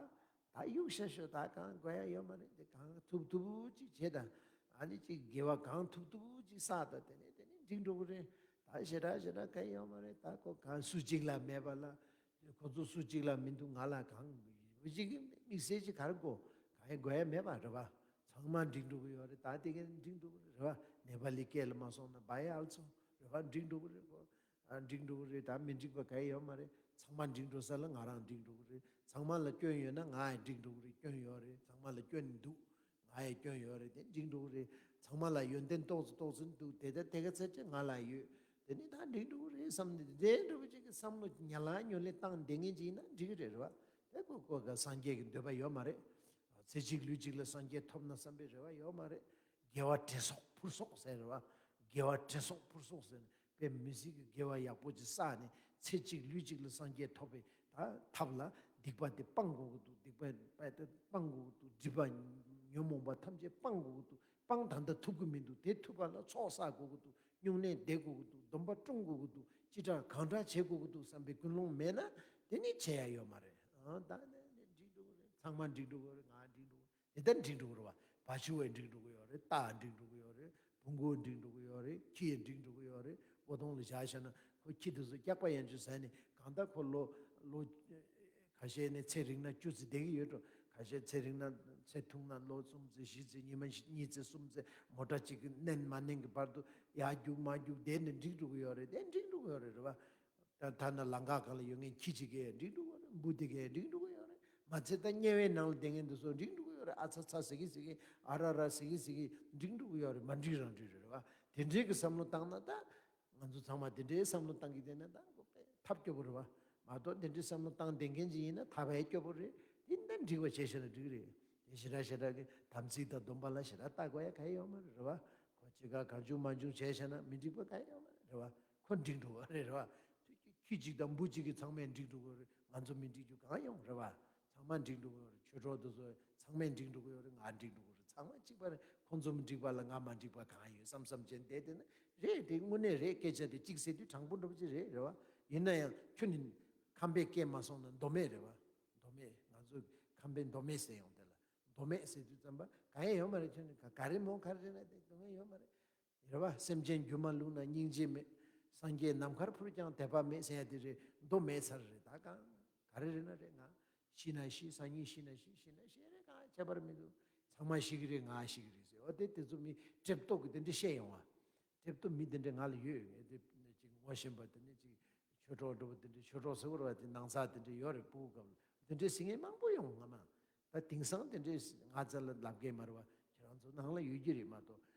ད་གཡུག་ཤ་ཤོ་ད་གང་དགོས་ཡ་ཡོད་མ་རེད། དེ་གང་ཐུབ་ཐུབ་ཅིག་བྱེད་དང་། ཨ་ནི་ཅིག་དགེ་བ་གང་ཐུབ་ཐུབ་ཅིག་བསགས་དང་། དེ་ནས་དེ་ནས་འགྲིག་འགྲོ་གི་རེད། ད་ཞེ་དྲག་ཞེ་དྲག་གང་ཡོད་མ་རེད། ད་ཁོ་གང་སུ་གཅིག་ལ་མེད་པ་ལ། ཁོ་ཚོ་སུ་གཅིག་ལ་མི་འདུག་ང་ལ་གང་ཅིག་གི་དམིགས་བསལ་ཅིག་ག་རེ་དགོས། གང་ཡང་དགོས་ཡ་མེད་པ་རེད་བ། ཚང་མ་འགྲིག་འགྲོ་གི་ཡོད་རེད། ད་དེ་ག་འགྲིག་འགྲོ་གི་རེད་བ། ནེ་པ་ལི་སྐད་ལ་མ་སོང་ན་བ་ཡ་ཨལ་སོ་རེད་བ། འགྲིག་འགྲོ་གི་རེད་བ། ཨ། འགྲིག་འགྲོ་གི་རེད། ད་མི་འགྲིག་པ་གང་ཡང་ཡོད་མ་རེད། ཚང་མ་འགྲིག་འགྲོ་ས་ལ་ང་རང་འགྲིག་འགྲོ་གི་རེད། ཚང་མ་ལ་སྐྱོན་ཡོད་ན་ང་ཡང་འགྲིག་འགྲོ་གི་རེད། སྐྱོན་ཡོད་རེད། ཚང་མ་ལ་སྐྱོན་འདུག་ང་ཡང་སྐྱོན་ཡོད་རེད། དེ་འགྲིག་འགྲོ་གི་རེད། ཚང་མ་ལ་ཡོན་ཏན་ཏོག་ཙམ་ཏོག་ཙམ་འདུག་དེ་ལྟར་དེ་ག་ཚད་ཅིག་ང་ལ་ཡོད། དེ་ནི་ད་འགྲིག་འགྲོ་གི་རེད་བསམ་ནས། དེ་འདྲ་བོ་ཅིག་གི་བསམ་བློ་ཉ་ལ་ཉོ་ལེ་བཏང་བསྡད་མཁན་ཅིག་ཡིན་ན་འགྲིག་གི་རེད། རེད་བ། དེ་ཁོ་ཁོ་ག་སངས་རྒྱས་ཀྱི་འདོད་པ་ཡོད་མ་རེད། ཚེ་གཅིག་ལུས་གཅིག་ལ་སངས་རྒྱས་ཐོབ་ན་བསམ་པའི་རེ་བ་ཡོད་མ་རེད། དགེ་བ་དྲི་སོགས་ཕུར་སོགས་ཟེར་རེད་བ། དགེ་བ་དྲི་སོགས་ཕུར་སོགས་ཟེར་ནས་དཔེ་མི་སྲིད་ཀྱི་དགེ་བ་ཡག་པོ་ཅིག་བསགས་ནས། ཚེ་གཅིག་ལུས་གཅིག་ལ་སངས་རྒྱས་ཐོབ་པའི་ད་ཐབས་ལ་སྡིག་པ་དེ་སྤང་དགོས་ཀྱི་འདུག་སྡིག་པ་དེ་སྤང་དགོས་ཀྱི་འདུག་སྒྲིབ་པ་ཉོན་མོངས་པ་ཐམས་ཅད་སྤང་དགོས་ཀྱི་འདུག་སྤང་ད་ལྟ་ཐུབ་ཀྱི་མི་འདུག་དེ་ཐུབ་པ་ལ་ཚོགས་བསགས་དགོས་ཀྱི་འདུག་སྨྱུང་གནས་བསྡད་དགོས་ཀྱི་འདུག་སྡོམ་པ་སྲུང་དགོས་ཀྱི་འདུག་ཅི་དྲག་གང་དྲག་བྱེད་དགོས་ཀྱི་འདུག་བསམ་པའི་ཀུན་སློང་མེད་ན། དེ་ནི་བྱེད་ཡ་ཡོད་མ་རེད། ཨ། ད་ནི་འགྲིག་འགྲོ་གི་རེད། ཚང་མ་འགྲིག་འགྲོ་གི་རེད། ང་འགྲིག་འགྲོ་གི་རེད། དེ་ལྟར་འགྲིག་འགྲོ་གི་རེད་བ། བ་ཕྱུགས་ཡང་འགྲིག་འགྲོ་གི་ཡོད་རེད། རྟ་ཡང་འགྲིག་འགྲོ་གི་ཡོད་རེད། བོང་གུ་ཡང་འགྲིག་འགྲོ་གི་ཡོད་རེད། ཁྱི་ཡང་འགྲིག་འགྲོ་གི་ཡོད་རེད། སྒོ་ཐོག་ལ་བཞག་བཞག་ན་ཁོ་ཁྱི་དེ་ཚོ་སྐྱག་པ་ཡང་ཅིག་ཟ་ནས། གང་ལྟར་ཁོ་ལོ་ལོ་ཁ་ཤས་ནས་ཚེ་རིང་ན་བཅུ་ཙམ་བསྡད་ཀྱི་ཡོད་འགྲོ། ཁ་ཤས་ཚེ་རིང་ན་ཚེ་ཐུང་ན་ལོ་གསུམ་ཙམ་བཞི་ཙམ། ཉི་མ་གཉིས་ཙམ་གསུམ་ཙམ་མོ་ཊ་གཅིག་གི་མནན་མ་མནན་གྱི་བར་དུ་ཡར་རྒྱུག་མར་རྒྱུག་བསྡད་ནས་འགྲིག་འགྲོ་གི་ཡོད་རེད། དེ་འགྲིག་འགྲོ་གི་ཡོད་རེད། རེད་བ། ད་ད་ནི་ལམ་ཁ་སྒང་ལ་ཡོད་མཁན་ཁྱི་གཅིག་གིས་འགྲིག་འགྲོ་གི་ཡོད་རེད། འབུ་དེ་གིས་འགྲིག་འགྲོ་གི་ཡོད་རེད། མ་ཚད་ད་དམྱལ་བའི་ནང་ལ་བསྡད་མཁན་དེ་ཚོ་འགྲིག་འགྲོ་གི་ཡོད་རེད། ཨ་ཚ་ཚ་ཟེར་གི་ཟེར་གི། ཨ་ར་ར་ཟེར་གི་ཟེར་གི། འགྲིག་འགྲོ་གི་ཡོད་རེད། མ་འགྲིག་རང་འགྲིག་རེད། རེད་བ། དེ་འདྲའི་གི་བསམ་བློ་བཏང་ན། ད་ང་ཚོ་ཚང་མ་དེ་འདྲའི་བསམ་བློ་བཏང་གི་བསྡད་ན་ད་ཁོ་དཔེ་ཐབས་སྐྱོ་པོ་རེད་བ། མ་གཏོགས་དེ་འདྲའི་བསམ་བློ་བཏང་བསྡད་མཁན་ཅིག་ཡིན་ན་ཐབས་ཡ་སྐྱོ་པོ་རེད། དེ་འདྲ་འགྲིག་པ་བྱས་བཞག་ན་འགྲིག་རེད། དེ་ཞེ་དྲག་ཞེ་དྲག་གི་དམ་ཚིག་དང་སྡོམ་པ་ལ་ཞེ་དྲག་ལྟ་དགོས་ཡ་གང་ཡང་ཡོད་མ་རེད། རེད་བ། ཁོ་ཅི་ག་གང་བྱུང་མང་བྱུང་བྱས་བཞག་ན་མི་འགྲིག་པ་གང་ཡང་ཡོད་མ་རེད། རེད་བ། ཁོ་འགྲིག་འགྲོ་བ་རེད། རེད་བ། ཁྱི་གཅིག་དང་འབུ་གཅིག་གིས་ཚང་མས་འགྲིག་འགྲོ་གི་རེད། ང་ཚོ་མི་འགྲིག་རྒྱུ་གང་ཡོང་། རེད་བ། ཚང་མ་འགྲིག་འགྲོ་གི་ཡོད་རེད། ཆོས་གྲོགས་དེ་ཚོ་ཚང་མས་འགྲིག་འགྲོ་གི་ཡོད་རེད། ང་འགྲིག་འགྲོ་གི་རེད། ཚང་མ་གཅིག་པ་རེད། ཁོང་ཚོ་མི་འགྲིག་པ་ལ་ང་མ་འགྲིག་པ་གང་ཡོད་བསམ་བསམ་བྱས་བསྡད་དེ་ན་རེད། དེ་དངོས་གནས་རེད། སྐད་ཆ་དེ་གཅིག་ཟེར་དུས་དྲང་པོ་འདྲ་པོ་ཅིག་རེད། རེད་བ། ཡིན་ན་ཡང་ཁྱོད་ནི་ཁམས་པའི་སྐད་མ་སོང་ན་མདོ་སྨད་རེད་བ། མདོ་སྨད། ང་ཚོ་ཁམས་པའི་མདོ་སྨད་ཟེར་ཡོང་དེ་ལ། མདོ་སྨད་ཟེར་དུས་ཙམ་པ་གང་ཡང་ཡོད་མ་རེད། ཁྱོད་ནི་ག་ག་རེ་མོ་ག་རེ་རེད་ན་དེ་མདོ་སྨད་ཡོད་མ་རེད། རེད་བ། སེམས་ཅན་རྒྱུད་མ་བླུགས་ན་སྙིང་རྗེ་མེད། སངས་རྒྱས་ནམ་མཁར་འཕུར་ཀྱང་དད་པ་མེད་ཟེར་ཡ་དེ་རེད། མདོ་སྨད་ཚར་རེད། ད་གང་ག་རེ་རེད་ན་རེད། ང་ཤི་ན་ཤི། སང་ཉིན་ཤི་ན་ཤི། ཤི་ན་ཤི་རེད། གང་ཁྱད་པར་མི་འདུག་ཚང་མ་ཤི་གི་རེད། ང་ཤི་གི་རེད་ཟེར། འོ་དེ་དེ་ཚོ་མི་གྲིབ་ཏོག་གི་དེ་འདྲ་བཤད་ཡོང་བ། གྲིབ་ཏོག་མི་དེ་འདྲ་ང་ལ་ཡོད། ངས་དེ་ཅིག་ངོ་ཤེས་པ་དེ་ནི་ཅིག་ཆོས་གྲོགས་འདྲ་པོ་དེ་འདྲ། ཆོས་གྲོགས་ཟེར་བ་རེད་བ། དེ་ནང་ཚ་དེ་འདྲ་ཡོད་རེད། ཕྲུ་གུ་སྐབས་ལ་དེ་འདྲ་ཟེར་མཁན་མང་པོ་ཡོང་། ང་མ། ད་དེང་སང་དེ་འདྲའི་ང་རྩ་ལ་ལབ་མཁན་མ་རེད་བ། ཁྱེད་རང་ཚོ་ནང་ལ་ཡོད་ཀྱི་རེད་མ་གཏོགས།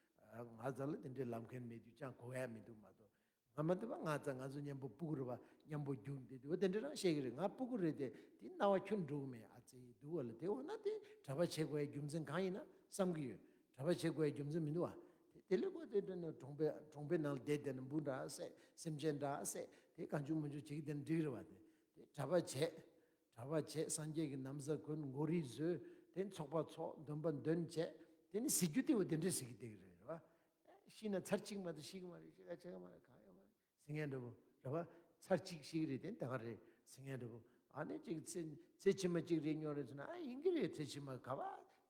ང་རྩ་ལ་དེ་འདྲའི་ལབ་མཁན་མེད་དུས་ཅང་གོ་ཡ་མི་འདུག་མ་གཏོགས། ང་མ་འདི་བ་ང་རྩ་ང་ཚོ་མཉམ་པོ་ཕྲུ་གུ་རེད་བ། མཉམ་པོ་རྒྱུགས་འདི་འདི་བ་དེ་འདྲ་རང་བཤད་ཀྱི་རེད། ང་ཕྲུ་གུ་རེད་དེ། དེ་རྣ་བ་ཁྱོད་འགྲོ་གི་མེད། ཨ་ཙི་འདུག་བ་ལ། དེ་འོ་ན་དེ་གྲྭ་པ་བྱེད་དགོས་ཡ་རྒྱུ་མཚན་གང་ཡིན་ན་བསམ་གྱི་ཡོད། གྲྭ་པ་བྱེད་དགོས་ཡ་རྒྱུ་མཚན་མི་འདུག་བ། དེ་དེ་ལས་ཁོ་དེ་འདྲ་ནི་གྲོང་པའི་གྲོང་པའི་ནང་ལ་བསྡད་བསྡད་ན་འབུ་འདྲ་བསད། སེམས་ཅན་འདྲ་བསད། དེ་གང་བྱུང་མང་བྱུང་བྱེད་ཀྱི་དེ་ནི་འགྲིག་རེད་བ། དེ་དེ་གྲྭ་པ་བྱེད། གྲྭ་པ་བྱས། སངས་རྒྱས་ཀྱི་ན་བཟའ་གོན། མགོ་རིལ་བཟོས། དེ་ཚོགས་པ་ཚོགས། འདོན་པ་འདོན་བྱས། དེ་ནི་ཟེར་རྒྱུ་དེ་བ་དེ་འདྲ་ཟེར་གི་བསྡད་ཀྱི་རེད། རེད་བ། ཤི་ན་ཚར་གཅིག་མ་གཏོགས་ཤི་གི་མ་རེད། ཤི་ཁ་ཆེ་ག་མ་རེད། གང་ཡོད་མ་རེད་ཟེར་མཁན་འདྲ་པོ། རེད་བ། ཚར་གཅིག་ཤི་གི་རེད། དེ་ད་ག་རེད་ཟེར་མཁན་འདྲ་པོ། ཨ་ནི་ཅིག་ཚེ་ཚེ་ཕྱི་མ་གཅིག་རེད་སྙོག་རེད་ཟེར་ན། ཨ་ཡིན་གི་རེད། ཚེ་ཕྱི་མ་ག་བ་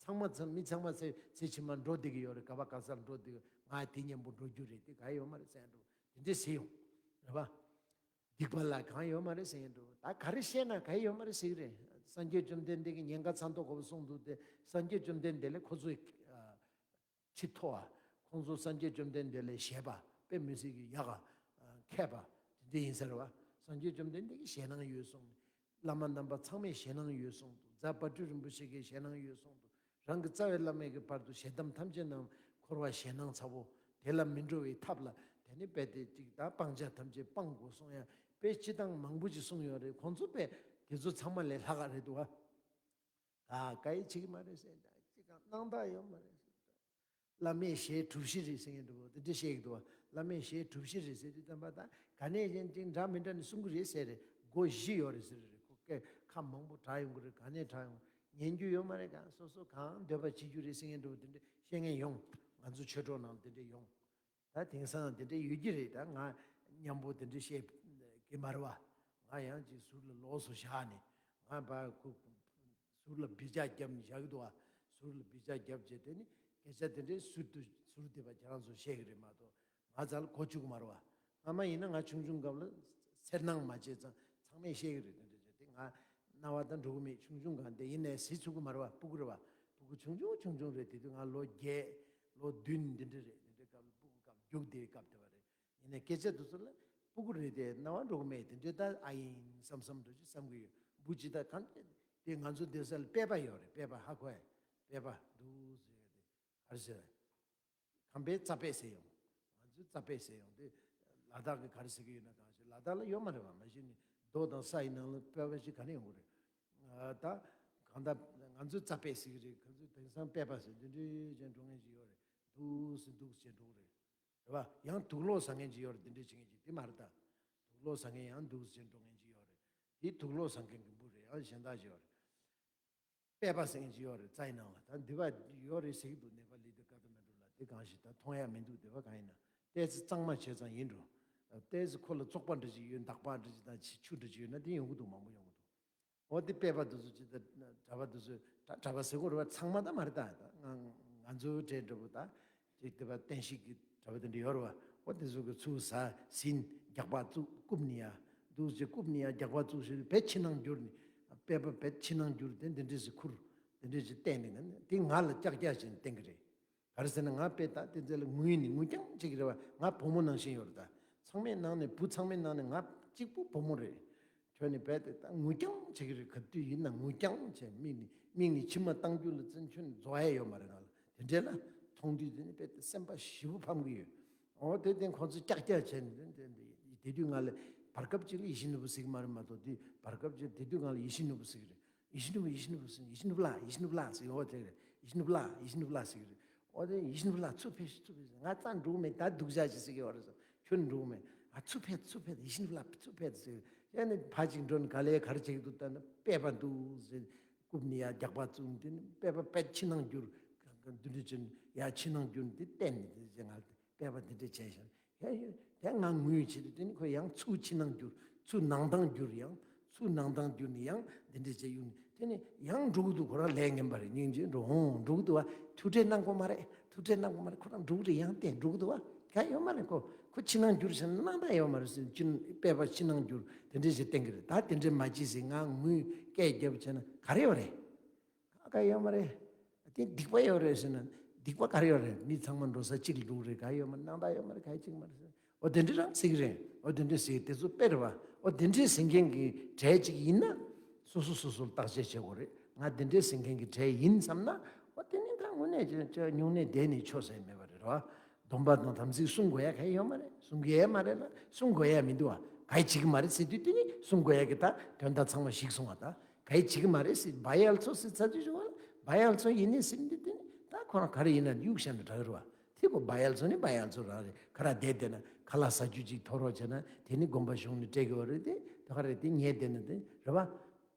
ཚང་མ་ཚང་མི་ཚང་མ་ཚེ་ཚེ་ཕྱི་མ་འགྲོ་བསྡད་ཀྱི་ཡོད་རེད། ག་བ་ག་སར་འགྲོ་བསྡད་ཀྱི། ང་དེ་མཉམ་པོ་འགྲོ་རྒྱུ་རེད། དེ་ག་ཡོད་མ་རེད་ཟེར་མཁན་འདྲ་པོ་དེ་འདྲ་ཟེར་ཡོང་། རེད་བ། སྡིག་པ་ལ་གང་ཡོད་མ་རེད་ཟེར་མཁན་འདྲ་པོ། ད་ག་རེ་བཤད་ན་ག་ཡོད་མ་རེད་ཟེར་གི་རེད། སངས་རྒྱས་བཅོམ་ལྡན་འདས་ཀྱིས་ཉེན་ཁ་ཚ་མདོག་ཁ་པོ་གསུངས་འདུག་སྟེ། སངས་རྒྱས་བཅོམ་ལྡན་འདས་ལས་ཁོ་ཚོའི་ཨ་ཁྲི་མཐོ་བ། ཁོང་ཚོ་སངས་རྒྱས་བཅོམ་ལྡན་འདས་ལས་ཞན་པ། དཔེ་མི་སྲིད་ཀྱི་ཡག་ག་མཁས་པ་དེ་འདྲ་ཡིན་ས་རེད་བ། སངས་རྒྱས་བཅོམ་ལྡན་འདས་ཀྱིས་ཞེད་སྣང་ཡོད་གསུངས། བླ་མ་རྣམ་པ་ཚང་མས་ཞེད་སྣང་ཡོད་གསུངས་འདུག་རྫ་དཔལ་སྤྲུལ་རིན་པོ་ཆེ་གིས་ཞེད་སྣང་ཡོད་གསུངས་འདུག་རང་གི་རྩ་བའི་བླ་མའི་གི་བར་དུ་ཞལ་གདམས་ཐམས་ཅད་གནང་། འཁོར་བ་ཞེད་སྣང་ཚ་པོ་དེ་ལ་མི་འགྲོ་བའི་ཐབས་ལ། དེ་ནི་དཔེ་དེ་གཅིག་དང་སྤང་བྱ་ཐམས་ཅད་སྤང་དགོས་གསུང་ཡ་དཔེ་སྤྱི་བཏང་མང་པོ་ཅིག་གསུངས་ཡོད་རེད། ཁོང་ཚོ་དཔེ་དེ་ཚོ་ཚང་མ་ལས་ལྷག་ག་རེད་འདུག་བ། ད་ག་ཡི་བྱེད་ཀྱི་མ་རེད་ཟེར། ད་ཅི་གང་སྣང་དག་ཡོད་མ་རེད་ཟེར། བླ་མའི་ཞལ་གྲུ་བཞི་རེད་ཟེར་མཁན་འདྲ་པོ་དེ་འདྲ་བཤད་ཀྱི་འདུག་བ། བླ་མའི་ཞལ་གྲུ་བཞི་རེད་ཟེར་དུས་ཙམ་པ། ད་ག་ནས་ཡིན་ཅིག་འདྲ་མི་འདྲ་ནས་གསུང་གི་རེད་ཟེར་རེད། སྒོ་བཞི་ཡོད་རེད་ཟེར་རེད། ཁོ་སྐད་ཁ་མང་པོ་གྲགས་ཡོང་གི་རེད། ག་ནས་གྲགས་ཡོང་། ཉན་རྒྱུ་ཡོད་མ་རེད། གང་སོ་སོ་གང་འདོད་པ་བྱེད་རྒྱུ་རེད་ཟེར་མཁན་འདྲ་བོ་དེ་འདྲ་བཤད་མཁན་ཡོང་། ང་ཚོ་ཆོས་གྲོགས་ནང་དེ་འདྲ་ཡོང་། ད་དེང་སང་དེ་འདྲ་ཡོད་ཀྱི་རེད། ད་ང་མཉམ་པོ་དེ་འདྲ་བཤད་ཀྱི་མ་རེད་བ། ང་ཡང་ཅིག་ཟུར་ལ་ལོགས་སུ་བཞག་ནས་ང་ཕར་ཁུ་ཟུར་ལ་བི་ཅག་བརྒྱབ་ནས་བཞག་གི་འདུག་བ། ཟུར་ལ་བི་ཅག་བརྒྱབ་བྱས་དེ་ནི་སྐད་ཆ་དེ་འདྲའི་ཟུར་དུ་ཟུར་དེ་བ་ཁྱེད་རང་ཚོ་བཤད་ཀྱི་རེད་མ་གཏོགས། ང་རྩ་ལ་གོ་བཅུག་མ་རེད་བ། སྔ་མ་ཡིན་ན་ང་ཆུང་ཆུང་སྐབས་ལ་སེར་སྣང་མ་བྱས་ཙང་ཚང་མས་བཤད་ཀྱི་རེད། དེ་འདྲ་བྱས་ཏེ་ང་རྣ་བ་དང་འགྲོ་གི་མེད། ཆུང་ཆུང་སྒང་དེ་ཡིན་ནའི་གཟི་ཚུགས་ཀྱི་མ་རེད་བ། སྤུ་གུ་རེད་བ། སྤུ་གུ་ཆུང་ཆུང་ཆུང་ཆུང་རེད། དེ་དུས་ང་ལོ་བརྒྱད་ལོ་བདུན་འདི་འདྲ་རེད། འདི་འདྲའི་སྐབས་ལ་སྤུ་གུ་སྐབས་རྒྱུགས་དེའི་སྐབས་དེ་བ་རེད། ཡིན་ནའི་སྐད་ཆ་དེ་ཚོ་ལ་སྤུ་གུ་རེད་དེ་རྣ་བ་འགྲོ་གི་མེད། དེ་འདྲའི་ད་ཨ་ཡིན་བསམ་བསམ་འདྲ་ཅིག་བསམ་གི་ཡོད། འབུ་ཅི་ད་གང་དེ་ང་ཚོ་སྡོད་ས་ལ་པད་པ་ཡོད་རེད། པད་པ་ཧ་གོ་ཡ། པད་པ་འདུག་ཟེར་ཡ་དེ་ག་རེ་ཟེར། ཁམས་པའི་རྩ་པད་ཟེར་ཡོང་། ང་ཚོའི་རྩ་པད་ཟེར་ཡོང་དེ། ལ་དྭགས་ཀྱི་ག་རེ་ཟེར་གྱི་ཡོད་ན། གང་ཞིག་ལ་དྭགས་ལ་ཡོད་མ་རེད་བ། མ་གཞི་ནས་རྡོ་དང་ས་ཡི་ནང་ལ་པད་པ་ཞིག་ག་ནས་ཡོང་གི་རེད། ཨ། ད་གང་ལྟར་ང་ཚོའི་རྩ་པད་ཟེར་གྱི་རེད། ཁོ་ཚོས་དེང་སང་པད་པ་ཟེར་འདི་འདྲའི་བྱས་འགྲོ་མཁན་ཅིག་ཡོད་རེད། འདུག་སེ་འདུག་སེ་བྱས་འགྲོ་གི་རེད། རེད་བ། ཡང་དུག་སློག་ཟ་མཁན་ཅིག་ཡོད་རེད། འདི་འདྲའི་བྱེད་མཁན་ཅིག་དེ་མ་རེད་ད། དུག་སློག་ཟ་མཁན་ཡང་འདུག་སེ་བྱས་འགྲོ་མཁན་ཅིག་ཡོད་རེད། དེ་དུག་སློག་ཟ་མཁན་གྱི་འབུ་རེད། ཡང་གཞན་དག་ཅིག་ཡོད་རེད། པད་པ་ཟེར་མཁན་ཅིག་ཡོད་རེད། རྩྭ་ཡི་ནང་ལ་ད་འདི་བ་ཡོད་རེད་ཟེར་གྱི་འདུག་ནེ་པ་ལི་དང་ཀ་ཐ་མན་གྲུ་ལ། དེ་གང་ཞིག་ད་མཐོང་ཡ་མི་འདུག་དེ་བ་གང་ཡིན་ན་ཏོག་ཙམ་གཙང་མ་བྱས་ཙང་ཡིན་འགྲོ། ཏོག་ཙམ་ཁོ་ལ་བཙོག་པ་འདྲ་ཅིག་ཡོད། འདག་པ་འདྲ་ཅིག་དང་ཆུ་འདྲ་ཅིག་ཡོད་ན་དེ་ཡོང་གི་འདུག་མང་པོ་ཡོང་གི་འདུག་འོ་དེ་པད་པ་དེ་ཚོ་ཅི་ད་གྲྭ་པ་དེ་ཚོ་ད་གྲྭ་པ་ཟེར་དགོས་རེད་བ། ཚང་མ་ད་མ་རེད་ད། ད་ང་ང་ཚོའི་གྲས་འདྲ་པོ་ད་ཅིག་དེ་བ་བསྟན་བཤིག་གི་གྲྭ་པ་དེ་འདྲ་ཡོད་རེད་བ། འོ་དེ་ཚོ་གི་ཚུར་ཟ་ཟིན་རྒྱག་པ་བཙུགས་རྐུབ་ནི་ཡ་འདུག་ཅེས་རྐུབ་ནི་ཡ་རྒྱག་པ་བཙུགས་ཞེས་བེད་ཕྱི་ནང་བསྒྱུར་ནི། པད་པ་བེད་ཕྱི་ནང་བསྒྱུར་དེ་འདི་འདྲས་སེ་ཁུར་འདི་འདྲས་ཅིག་བསྟན་ནི་ན་དེ་ང་ལ་ཀྱག་ཀྱག་བྱས་ནས་བསྟན་གི་རེད། ག་རེ་ཟེར་ན་ང་དཔེ་ད་དེ་ཚོ་ལ་ངུས་ནས་ངུ་རྐྱང་བྱེད་ཀྱི་རེད་བ། ང་བུ་མོ་ནང་བཞིན་ཡོད་རེད་ད། ཚང་མའི་ནང་ནས་བུ་ཚང་མའི་ནང་ནས་ང་གཅིག་པུ་བུ་མོ་རེད། ཁྱོད་ནི་དཔེ་དེ་ད་ངུ་རྐྱང་བྱེད་ཀྱི་རེད། ག་དུས་ཡིན་ན་ངུ་རྐྱང་བྱས། མིག་ནི་མིག་ནི་མཆི་མ་བཏང་རྒྱུ་ལ་བརྩོན། ཁྱོད་ནི་རྫོགས་ཡ་ཡོད་མ་རེད། ང་ལ་དེ་འདྲས་ལ་མཐོང་དུས་དེ་ནི་དཔེ་དེ་སེམས་པ་ཞེ་པོ་ཕམ་གི་ཡོད། འོ་དེ་དེ་ཁོ་ཚོ་ཀྱག་ཀྱག་བྱས་ནས་དེ་དེ་དེ་དུས་ང་ལ་བར་སྐབས་ཅིག་ལ་ཡིད་བཞིན་ནོར་བུ་ཟེར་གི་མ་རེད་མ་གཏོགས། དེ་བར་སྐབས་ཅིག་དེ་དུས་ང་ལ་ཡིད་བཞིན་ནོར་བུ་ཟེར་གི་རེད། ཡིད་བཞིན་ནོར་བུ། ཡིད་བཞིན་ནོར་བུ་ཟེར། ཡིད་བཞིན་ནོར་བུ་ལགས། ཡིད་བཞིན་ནོར་བུ་ལགས་ཟེར་གི། འོ་དེ་ཡིད་བཞིན་ནོར་བུ་ལགས། ཡིད་བཞིན་ནོར་བུ་ལགས་ཟེར་གི་རེད། འོ་དེ་ཡིད་བཞིན་ནོར་བུ་ལགས་ཚུར་ཕེབས་ཤིག་ཚུར་ཕེབས་ཤིག་ང་རྩ་འགྲོ་གི་མེད། ད་སྡུག་ཅག་ཅིག་ཟེར་གི་ཡོད་རེད་ཟེར། ཁྱོད་འགྲོ་གི་མེད། ཨ་ཚུར་ཕེབས། ཚུར་ཕེབས། ཡིད་བཞིན་ནོར་བུ་ལགས་ཚུར་ཕེབས་ཟེར། ཡང་ནི་ཕར་ཅིག་འགྲོ་ནས་ག་ལེ་ག་རེ་བྱེད་ཀྱི་འདུག་ལྟ་ན་པད་པ་འདུག་ཟེར། རྐུབ་ནས་ཡར་རྒྱག་པ་བཙུགས་ནས་དེ་ནི་པད་པ་པད་ཕྱི་ནང་བསྒྱུར། འདི་འདྲ་བྱས་ནས་ཡར་ཕྱི་ནང་བསྒྱུར་ནས་དེ་བསྟན་ནས་དེ་ཅེ་ང་པད་པ་འདི་འདྲ་བྱས་ཤག་དེ་ང་ངུས་བྱེད་དུས་དེ་ནི་ཁོས་ཡང་ཚུར་ཕྱི་ནང་བསྒྱུར། ཚུར་ནང་ཐང་བསྒྱུར། ཡང་ཚུར་ནང་ཐང་བསྒྱུར་ནས་ཡང་འདི་འདྲ་བྱས་ཡོང་ནས་དེ་ནི་ཡང་འགྲོ་གི་འདུག་ཁོ་རང་ལས་ངན་པ་རེད། སྙིང་རྗེ་འགྲོ་འོང་འགྲོ་གི་འདུག་བ། ཐུགས་ཁྲལ་གནང་དགོས་མ་རེད། ཐུགས་ཁྲལ་གནང་དགོས་མ་རེད། ཁོ་རང་འགྲོ་གི་རེད། ཡང་བསྟན་འགྲོ་གི་འདུག་བ། ག་ཡོད་མ་རེད། ཁོ་ཁོ་ཕྱི་ནང་བསྒྱུར་བྱས་ན་སྣང་དག་ཡོད་མ་རེད་ཟེར། ཕྱི་པད་པ་ཕྱི་ནང་བསྒྱུར་དེ་འདྲ་ཞིག་བསྟན་གི་རེད། ད་དེ་འདྲ་མ་བྱེད་ཟེར་ང་ངུས་སྐད་བརྒྱབ་བྱས་ན་ག་རེ་ཡོད་རེད། ག་ག་ཡོད་མ་རེད། དེ་སྡིག་པ་ཡོད་རེད་ཟེར་ན་སྡིག་པ་ག་རེ་ཡོད་རེད། མི་ཚང་མ་འགྲོ་ས་གཅིག་ལ་འགྲོ་གི་རེད། ག་ཡོད་མ་རེད། སྣང་དག་ཡོད་མ་རེད། ག་ཡི་གཅིག་མ་རེད་ཟེར། འོ་དེ་འདྲ་རང་ཟེར་གི་རེད། འོ་དེ་འདྲ་ཟེར་དེ་ཚོ་དཔེ་རེད་བ། འོ་དེ་འདྲ་ཟེར་མཁན་གྱི་གྲས་གཅིག་ཡིན་ན་སོ་སོ་སོ་སོར་བརྟག་དཔྱད་བྱེད་དགོས་རེད། ང་དེ་འདྲ་ཟེར་མཁན་གྱི་གྲས་ཡིན་བསམ་ན་འོ་དེ་ནི་ད་དངོས་གནས་ཅི་ཅི་སྨྱུང་གནས་བསྡད་ནས་ཆོག་ཟེར་མེད་པ་རེད་བ། སྡོམ་པ་དང་དམ་ཚིག་སྲུང་དགོས་ཡ་ག་ཡི་ཡོད་མ་རེད། སྲུང་དགོས་ཡ་མ་རེད་ལ་སྲུང་དགོས་ཡ་མི་འདུག་བ། ག་ཡི་བྱེད་གི་མ་རེད་ཟེར་དུས་དེ་ནི་སྲུང་དགོས་ཡ་གི་ད་དོན་དག་ཚང་མ་ཞིག་སོང་བ། ད་ག་ཡི་བྱེད་གི་མ་རེད་ཟེར། བ་ཡལ་ཚོ་ཟེར་ཚར་དུས་བྱུང་བ། བ་ཡལ་ཚོ་ཡིན་ནི་ཟེར་འདི་དེ་ནི་ད་ཁོ་རང་ག་རེ་ཡིན་ན་གཡུག་བཞག་ན་དྲག་རེད་བ། དེ་ཁོ་བ་ཡལ་ཚོ་ནི་བ་ཡལ་ཚོ་རང་རེད། ཁ་ལག་བསྡད་བསྡད་ན་ཁ་ལག་ཟ་རྒྱུ་ཅིག་འཐོར་རོགས་བྱས་ན་དེ་ནི་དགོན་པ་གཞུང་ནས་སྤྲད་དགོས་རེད་དེ། དེ་ག་རེད་དེ་ཉལ་བསྡད་ན་དེ་རེད་བ།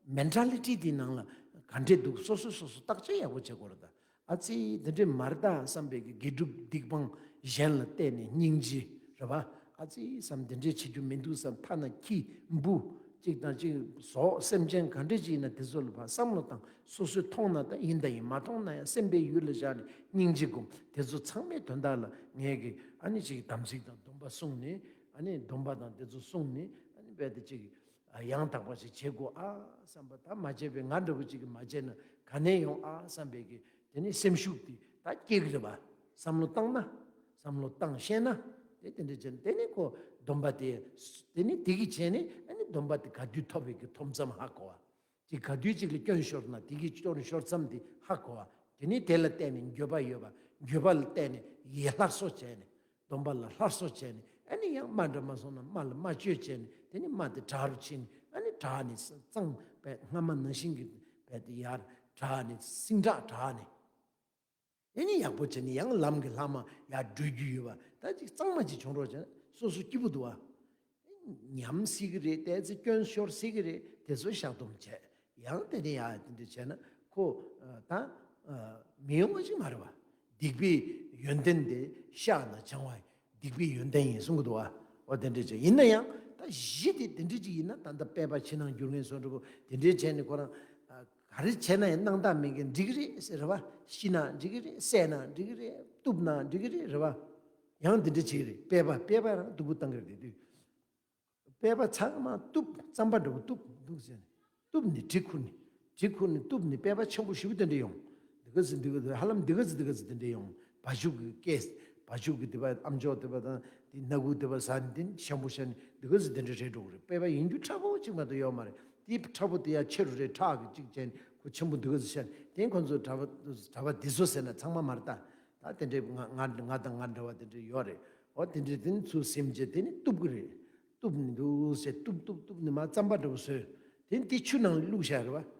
མེན་ཊ་ལི་ཊི་དེའི་ནང་ལ་ག་འདྲས་འདུག་སོ་སོ་སོ་སོ་བརྟག་དཔྱད་ཡག་པོ་བྱེད་དགོས་རེད་ད། ཨ་ཙི་འདི་འདྲས་མ་རེད་ད་བསམ་པའི་གི་དགེ་སྒྲུབ་སྡིག་སྤང་གཞན་ལ་བརྟེན་ནས་སྙིང་རྗེ་རེད་བ། ཨ་ཙི་བསམ་འདི་འདྲས་བྱེད་རྒྱུ་མི་འདུག་བསམ། ཐ་ན་ཁྱི་འབུ་གཅིག་དང་གཅིག་ཟོག་སེམས་ཅན་ག་འདྲས་ཅིག་ཡིན་ན་དེ་ཚོ་ལ་ཕར་བསམ་བློ་བཏང་། སོ་སོས་མཐོང་ན་ད་ཡིན་ད་ཡིན། མ་མཐོང་ན་ཡང་སེམས་པའི་ཡུལ་ལ་བཞག་ནས་སྙིང་རྗེ་སྒོམ། དེ་ཚོ་ཚང་མའི་དོན་དག་ལ་ངས་ཀྱི་ཨ་ནི་ཅིག་དམ་ཚིག་དང་སྡོམ་པ་བསྲུངས་ནས། ཨ་ནི་སྡོམ་པ་དང་དེ་ཚོ་བསྲུངས་ནས། ཨ་ནི་རྦད་དེ་ཅིག་ཡང་དག་པ་ཞིག་བྱེད་དགོས་ཨ་བསམ་པ། ད་མ་བྱས་པའི་ང་འདྲ་བོ་ཅིག་གིས་མ་བྱས་ན་ག་ནས་ཡོང་ཨ་བསམ་པའི་གི་དེ་ནི་སེམས་ཤུགས་དེ་ད་སྐྱེ་གི་རེད་བ། བསམ་བློ་བཏང་ན། བསམ་བློ་བཏང་ཤེས་ན། དེ་དེ་འདྲ་བྱས་ན་དེ་ནི་ཁོ་སྡོམ་པ་དེ། དེ་ནི་དེ་གི་བྱས་ནས་ཨ་ནི་སྡོམ་པ་དེ་ག་དུས་ཐོབ་པའི་གི་ཐོབ་མཚམས་ཧ་གོ་བ། ཅིག་ག་དུས་ཅིག་ལ་སྐྱོན་ཤོར་ན་དེ་གི་སྐྱོན་ཤོར་མཚམས་དེ་ཧ་གོ་བ། དེ་ནི་དེ་ལ་བརྟེན་ནས་འགྱོད་པ་ཡོད་པ། འགྱོད་པ་ལ་བརྟེན་ནས་ཡིད་སླར་གསོ་བྱས་ནས། སྡོམ་པ་ལ་སླར་གསོ་བྱས་ནས། ཨ་ནི་ཡང་སྨྲ་འདྲ་མ་སོང་ན་སྨྲ་ལ་སྨྲ་བརྗོད་བྱས་ནས། དེ་ནི་སྨྲ་དེ་དྲག་རུ་ཕྱིན་ནས། ཨ་ནི་དྲག་ནས་གཙང་པའི་སྔ་མ་ནང་བཞིན་གྱི་བས་དེ་ཡར་དྲག་ནས་སིང་དྲག་དྲག་ནས། ཨ་ནི་ཡག་པོ་བྱས་ནས་ཡང་ལམ་གྱི་ལྷག་མ་ཡར་བགྲོད་རྒྱུ་ཡོད་པ། ད་ཅིག་གཙང་མ་ཅིག་བྱུང་རོགས་བྱས་ན་སོ་སོ་སྐྱིད་པོ་འདུག་བ། ཉམས་སྲིད་ཀྱི་རེད། ཏོག་ཙམ་སྐྱོན་ཤོར་སྲིད་ཀྱི་རེད། དེ་ཚོ་བཤགས་སྡོམ་བྱས། ཡང་དེ་ནས་ཡར་དེ་འདྲ་བྱས་ན། ཁོ་ད་མི་ཡོང་བ་ཞིག་མ་རེད་བ། སྡིག་པའི་ཡོན་ཏན་དེ་བཤགས་ན་བྱང་བ་སྡིག་པའི་ཡོན་ཏན་ཡིན་གསུང་གི་འདུག་བ། འོ་དེ་འདྲ་བྱས་ཡིན་ན་ཡང་ད་གཞི་དེ་དེ་འདྲ་ཅིག་ཡིན་ན། ད་ལྟ་དཔལ་པ་ཕྱི་ནང་འགྱུར་མཁན་བཟོ་འདྲ་པོ་དེ་འདྲ་བྱས་ནས་ཁོ་རང་ག་རེ་བྱས་ན་ཡང་སྣང་དག་མེད་མཁན་འགྲིག་གི་རེད་ཟེར་རེད་བ། ཤི་ན་འགྲིག་གི་རེད། བསད་ན་འགྲིག་གི་རེད། གཏུབ་ན་འགྲིག་གི་རེད་རེད་བ། ཡང་དེ་འདྲ་བྱེད་ཀྱི་རེད། དཔལ་པ་དཔལ་པ་རང་སྡུག་པོ་བཏང་གི་རེད་དེ་དུས། དཔལ་པ་ཚང་མ་གཏུབ། རྩམ་པ་འདྲ་པོ་གཏུབ་འདུག་ཟེར་ནས། གཏུབ་ནས་གྲི་ཁུར་ནས། གྲི་ཁུར་ནས་གཏུབ་ནས་དཔལ་པ་ཆེན་པོ་ཞེ་པོ་དེ་འདྲ་ཡོང་། འདི་ག་ཟེར་འདི་ག་ཧ་ལམ་འདི་ག་ཟེར་འདི་ག་ཟེར་དེ་འདྲ་ཡོང་། བ་ཕྱུགས་ཀྱི་སྐད། བ་ཕྱུགས་ཀྱི་དེ་པ་ཨམ་ཅོག་དེ་པ་དང་དེ་སྣ་ཁུག་དེ་པ་ཟ་ནས་དེ་ཤམ་བུ་བཞག་ནས་འདི་ག་ཟེར་དེ་འདྲ་རེད་འགྲོ་གི་རེད། དཔལ་པ་ཡིན་རྒྱུ་ཁྲ་པོ་གཅིག་མ་གཏོགས་ཡོད་མ་རེད། དེ་ཁྲ་པོ་དེ་ཡང་ཆེ་རུ་རེད། ཁྲག་གི་གཅིག་བྱས་ནས་ཁོ་ཆེན་པོ་འདི་ག་ཟེར་བཞག་ནས། དེ་ཁོ་ཚོ་གྲྭ་པ་གྲྭ་པ་འདི་ཚོ་ཟེར་ན་ཚང་མ་མ་རེད་ད། ད་དེ་འདྲའི་ང་ང་ང་དང་ང་འདྲ་བ་དེ་འདྲ་ཡོད་རེད། འོ་དེ་འདྲའི་དེ་ནི་ཚུར་སེམས་ཅན་དེ་ནི་གཏུབ་གི་རེད། གཏུབ་ནི་འདུག་ཟེར། གཏུབ་གཏུབ་གཏུབ་ནི་མ་རྩམ་པ་འདྲ་པོ་བཟོས། དེ་ནི་དེ་ཆུ་ནང་བླུགས་བཞག་རེད་བ།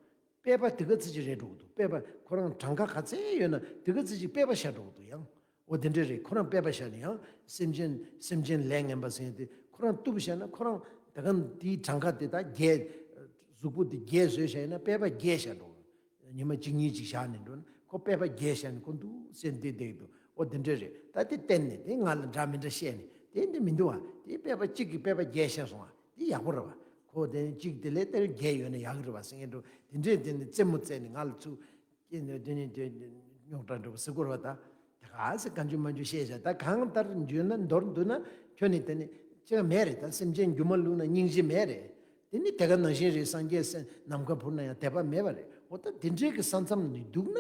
དཔལ་པ་དེ་ག་ཚོད་ཅིག་རེད་འགྲོ་གི་འདུག་དཔལ་པ་ཁོ་རང་གྲངས་ཀ་ག་ཚད་ཡོད་ན་དེ་ག་ཚོད་ཅིག་དཔལ་པ་བཞག་འགྲོ་གི་འདུག་ཡང་། འོ་དེ་འདྲ་རེད། ཁོ་རང་དཔལ་པ་བཞག་ནས་ཡང་སེམས་ཅན་སེམས་ཅན་ལས་ངན་པ་ཟེར་དེ་ཁོ་རང་གཏུབ་བཞག་ན། ཁོ་རང་དེ་ག་དེའི་གྲངས་ཀ་དེ་དག་བརྒྱད། གཟུགས་པོ་དེ་བརྒྱད་བཟོས་བཞག་ཡིན་ན་དཔལ་པ་བརྒྱད་བཞག་འགྲོ་གི། ཉི་མ་གཅིག་གཉིས་ཅིག་བཞག་ནས་འགྲོ་ན་ཁོ་དཔལ་པ་བརྒྱད་བཞག་ནས་ཁོ་འདུག་སེ་འདི་བསྡད་འདུག་འོ་དེ་འདྲ་རེད། ད་དེ་བསྟན་ནས་དེ་ང་ལ་འདྲ་མི་འདྲ་བཤད་ནས་དེ་འདི་མི་འདུག་བ། དེ་དཔལ་པ་གཅིག་གིས་དཔལ་པ་བརྒྱད་བཞག་སོང་བ། དེ་ཡག་པོ་རེད་བ། ཁོ་དེ་གཅིག་དེ་ལས་དེ་བརྒྱད་ཡོད་ན་ཡག་གི་རེད་བ་ཟེར་མཁན་འདུག་དེ་འདྲས་དེ་ནི་རྩེད་མོ་རྩེ་ནས་ང་ལ་ཚུར་སྐྱེས་ནས་དེ་ནི་དེ་རྙོག་དྲ་འདྲ་པོ་ཟེར་དགོས་རེད་བ། ད་དེ་ག་ཟེ་གང་བྱུང་མང་བྱུང་བཤད་བཞག་ད་གང་ལྟར་འཇོན་ན་མདོར་བསྡུ་ན་ཁྱོད་ནི་དེ་ནི་ཅི་ཡང་མེད་རེད། ད་སེམས་ཅན་རྒྱུ་མ་བླུགས་ན་སྙིང་རྗེ་མེད་རེད། དེ་ནི་དེ་ག་ནང་བཞིན་རེད། སངས་རྒྱས་སེ་ནམ་མཁའ་འཕུར་ན་ཡང་དད་པ་མེད་པ་རེད། འོ་ད་དེ་འདྲའི་གི་ས་མཚམས་ནི་འདུག་ན་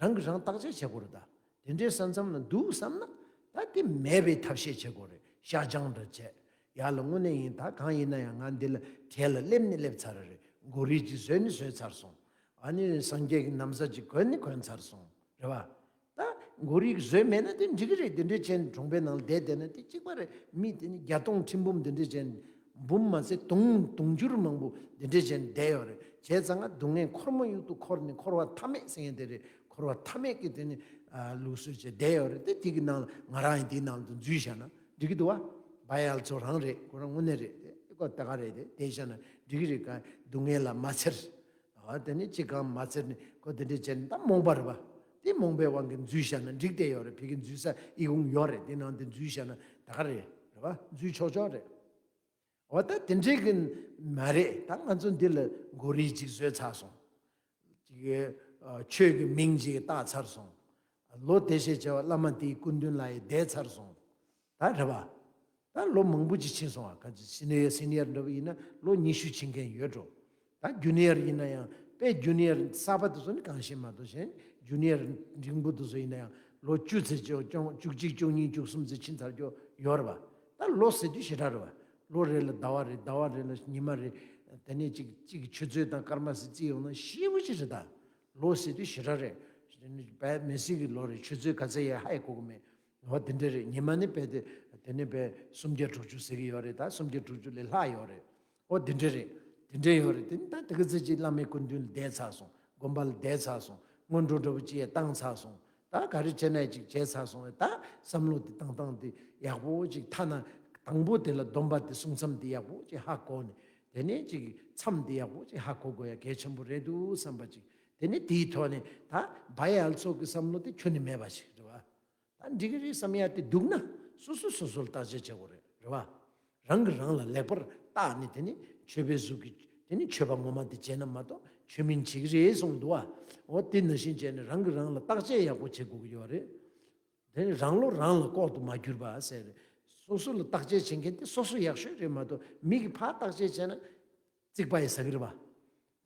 རང་གིས་རང་བརྟག་དཔྱད་བྱེད་དགོས་རེད་ད། དེ་འདྲའི་ས་མཚམས་ན་འདུག་བསམ་ན། ད་དེ་མེད་པའི་ཐབས་ཤེས་བྱེད་དགོས་རེད། བཤགས་སྦྱང་འདྲ་བྱས། ཡར་ལ་དངོས་གནས་ཡིན། ད་གང་ཡིན་ན་ཡང་ང་འདི་ལ་གྲལ་ལ་སླེབས་ནི་སླེབས་ཚར་རེད། མགོ་རིལ་ཅིག་བཟོས་ནི་བཟོས་ཚར་སོང་། ཨ་ནི་སངས་རྒྱས་ཀྱི་ན་བཟའ་ཅིག་གོན་ནི་གོན་ཚར་སོང་། རེད་བ། ད་མགོ་རིལ་བཟོས་མེད་ན་དེ་འགྲིག་གི་རེད། དེ་འདྲའི་བྱས་ནས་གྲོང་པའི་ནང་ལ་བསྡད་བསྡད་ན་དེ་གཅིག་པ་རེད། མི་དེ་ནི་བརྒྱ་སྟོང་ཁྲི་འབུམ་དེ་འདྲའི་བྱས་ནས། འབུམ་མ་ཚད་དུང་དུང་ཕྱུར་མང་པོ་འདི་འདྲས་བྱས་ནས་བསྡད་ཡོད་རེད། བྱས་ཙང་ང་སྡུག་བསྔལ་འཁོར་མོ་ཡུག་ཏུ་འཁོར་ནས་འཁོར་བ་མཐའ་མེད་ཟེར་མཁན་དེ་རེད། འཁོར་བ་མཐའ་མེད་ཀྱི་དེ་ནི་ལུགས་སྲོལ་བྱས་བསྡད་ཡོད་རེད། དེ་དེ་གི་ནང་ལ་ང་རང་ཡང་དེའི་ནང་དུ་འཛུལ་བཞག་ན་འགྲིག་གི་འདུག་བ། བ་ཡལ་ཚོ་རང་རེད། ཁོ་རང་དངོས་གནས་རེད། དེ་ཁོ་ད་ག་རེད། དེ་བསྡད་བཞག་ན་འགྲིག་གི་རེད། ག་སྡུག་བསྔལ་ལ་མ་ཚེར། ཨ་དེ་ནི་ཅི་གང་མ་ཚེར་ནི་ཁོ་དེ་འདྲས་བྱས་ནས་ད་རྨོངས་པ་རེད་བ། དེ་རྨོངས་པའི་དབང་གིས་འཛུལ་བཞག་ན་འགྲིག་བསྡད་ཡོད་རེད། ཕ་གི་འཛུལ་ས་ཨི་ཁུང་ཡོད་རེད། དེ་ནང་དུ་འཛུལ་བཞག་ན་ད་ག་རེད། རེད་བ། འཛུལ་ཆོག་ཆོག་རེད། འོ་ད་དེ་འདྲའི་གི་མ་རེད། ད་ང་ཚོ་འདི་ལ་མགོ་རིལ་ཅིག་བཟོས་ཚར་སོང་། ཅིག་ཨ་ཆོས་ཀྱི་མིང་ཅིག་བཏགས་ཚར་སོང་། ལོ་དེ་ཞེས་བྱ་བ་བླ་མ་དེའི་སྐུ་མདུན་ལ་ཡང་བསྡད་ཚར་སོང་། ད་རེད་བ། ད་ལོ་མང་པོ་ཅིག་ཕྱིན་སོང་བ། ག་ཅི་སི་ནི་ཡར་སི་ནི་ཡར་འདྲ་པོ་ཡིན་ན་ལོ་ཉི་ཤུ་ཕྱིན་མཁན་ཡོད་འགྲོ། ད་ཇུ་ནི་ཡར་ཡིན་ན་ཡང་དཔེ་ཇུ་ནི་ཡར་གསར་པ་དེ་ཚོ་ནི་གང་ཤེས་མ་གཏོགས། གཞན་ཇུ་ནི་ཡར་འབྲིང་པོ་དེ་ཚོ་ཡིན་ན་ཡང་ལོ་བཅུ་ཚེ་བཅུ་བཅུ་གཅིག་བཅུ་གཉིས་བཅུ་གསུམ་ཚེ་ཕྱིན་ཚར་རྒྱུ་ཡོད་རེད་བ། ད་ལོ་ཟེར་དུས་ཞེ་དྲག་རེད་བ། ལོ་རེ་ལ་ཟླ་བ་རེ་ཟླ་བ་རེ་ལ་ཉི་མ་རེ། དེ་ནས་གཅིག་གཅིག་གི་ཆུ་ཚོད་དང་སྐར་མ་ཟེར་རྩིས་ཡོང་ན་ཞེ་པོ་ཅིག་རེད་ད། ལོ་ཟེར་དུས་ཞེ་དྲག་རེད། བས་མི་སྲིད་ཀྱི་ལོ་རེ་ཆུ་ཚོད་ག་ཚད་ཡས་ཧ་ཡང་གོ་གི་མེད། འོ་དེ་འདྲ་རེད། ཉི་མ་ནི་དཔེ་དེ་དེ་ནི་དཔེ་སུམ་བརྒྱ་དྲུག་ཅུ་ཟེར་གི་ཡོད་རེད། ད་སུམ་བརྒྱ་དྲུག་ཅུ་ལས་ལྷག་ཡོད་རེད། འོ་དེ་འདྲ་རེད། དེ་འདྲ་ཡོད་རེད། དེ་ནི་ད་དེ་ག་ཚོད་ཅིག་བླ་མའི་སྐུ་མདུན་ལ་བསྡད་ཚར་སོང་། དགོན་པ་ལ་བསྡད་ཚར་སོང་། སྔོན་འགྲོ་འདྲ་པོ་ཅིག་ཡང་བཏང་ཚར་སོང་། ད་ག་རེ་བྱས་ན་ཅིག་བྱས་ཚར་སོང་། ད་བསམ་བློ་དེ་བཏང་སྟངས་དེ་ཡག་པོ་ཅིག་ཐ་ན་དང་པོ་དེ་ལ་སྡོམ་པ་དེ་གསུང་མཚམས་དེ་ཡག་པོ་ཅིག་ཧ་གོ་ནས། དེ་ནས་ཅིག་མཚམས་དེ་ཡག་པོ་ཅིག་ཧ་གོ་དགོས་ཡ་གལ་ཆེན་པོ་རེད་འདུག་བསམ་པ་ཅིག་དེ་ནས་དེའི་ཐོག་ནས་ད་བ་ཡལ་ཚོ་གི་བསམ་བློ་དེ་ཁྱོན་ནས་མེད་པ་ཞིག་རེད་བ། ད་འགྲིག་གི་རེད་བསམ་ཡ་དེ་འདུག་ན་སོ་སོས་སོ་སོ་ལ་བརྟག་དཔྱད་བྱེད་དགོས་རེད། རེད་བ། རང་གིས་རང་ལ་ལེགས་པར་བརྟགས་ནས་དེ་ནི་ཆོས་པའི་གཟུགས་ཀྱི་དེ་ནི་ཆོས་པ་ངོ་མ་དེ་བྱས་ན་མ་གཏོགས་ཆོས་མིན་བྱེད་ཀྱི་རེད་གསུངས་འདུག་བ། འོ་དེ་ནང་བཞིན་བྱས་ནས་རང་གིས་རང་ལ་བརྟག་དཔྱད་ཡག་པོ་བྱེད་དགོས་ཀྱི་ཡོད་རེད། དེ་ནི་རང་བློ་རང་ལ་ལྐོག་ཏུ་མ་གྱུར་པ་ཟེར། སོ་སོ་ལ་བརྟག་དཔྱད་བྱེད་མཁན་དེ་སོ་སོ་ཡག་ཤོས་རེད་མ་གཏོགས་མི་གིས་ཕར་བརྟག་དཔྱད་བྱས་ན་རྩིག་པ་ཡི་ཟ་གི་རེད་བ།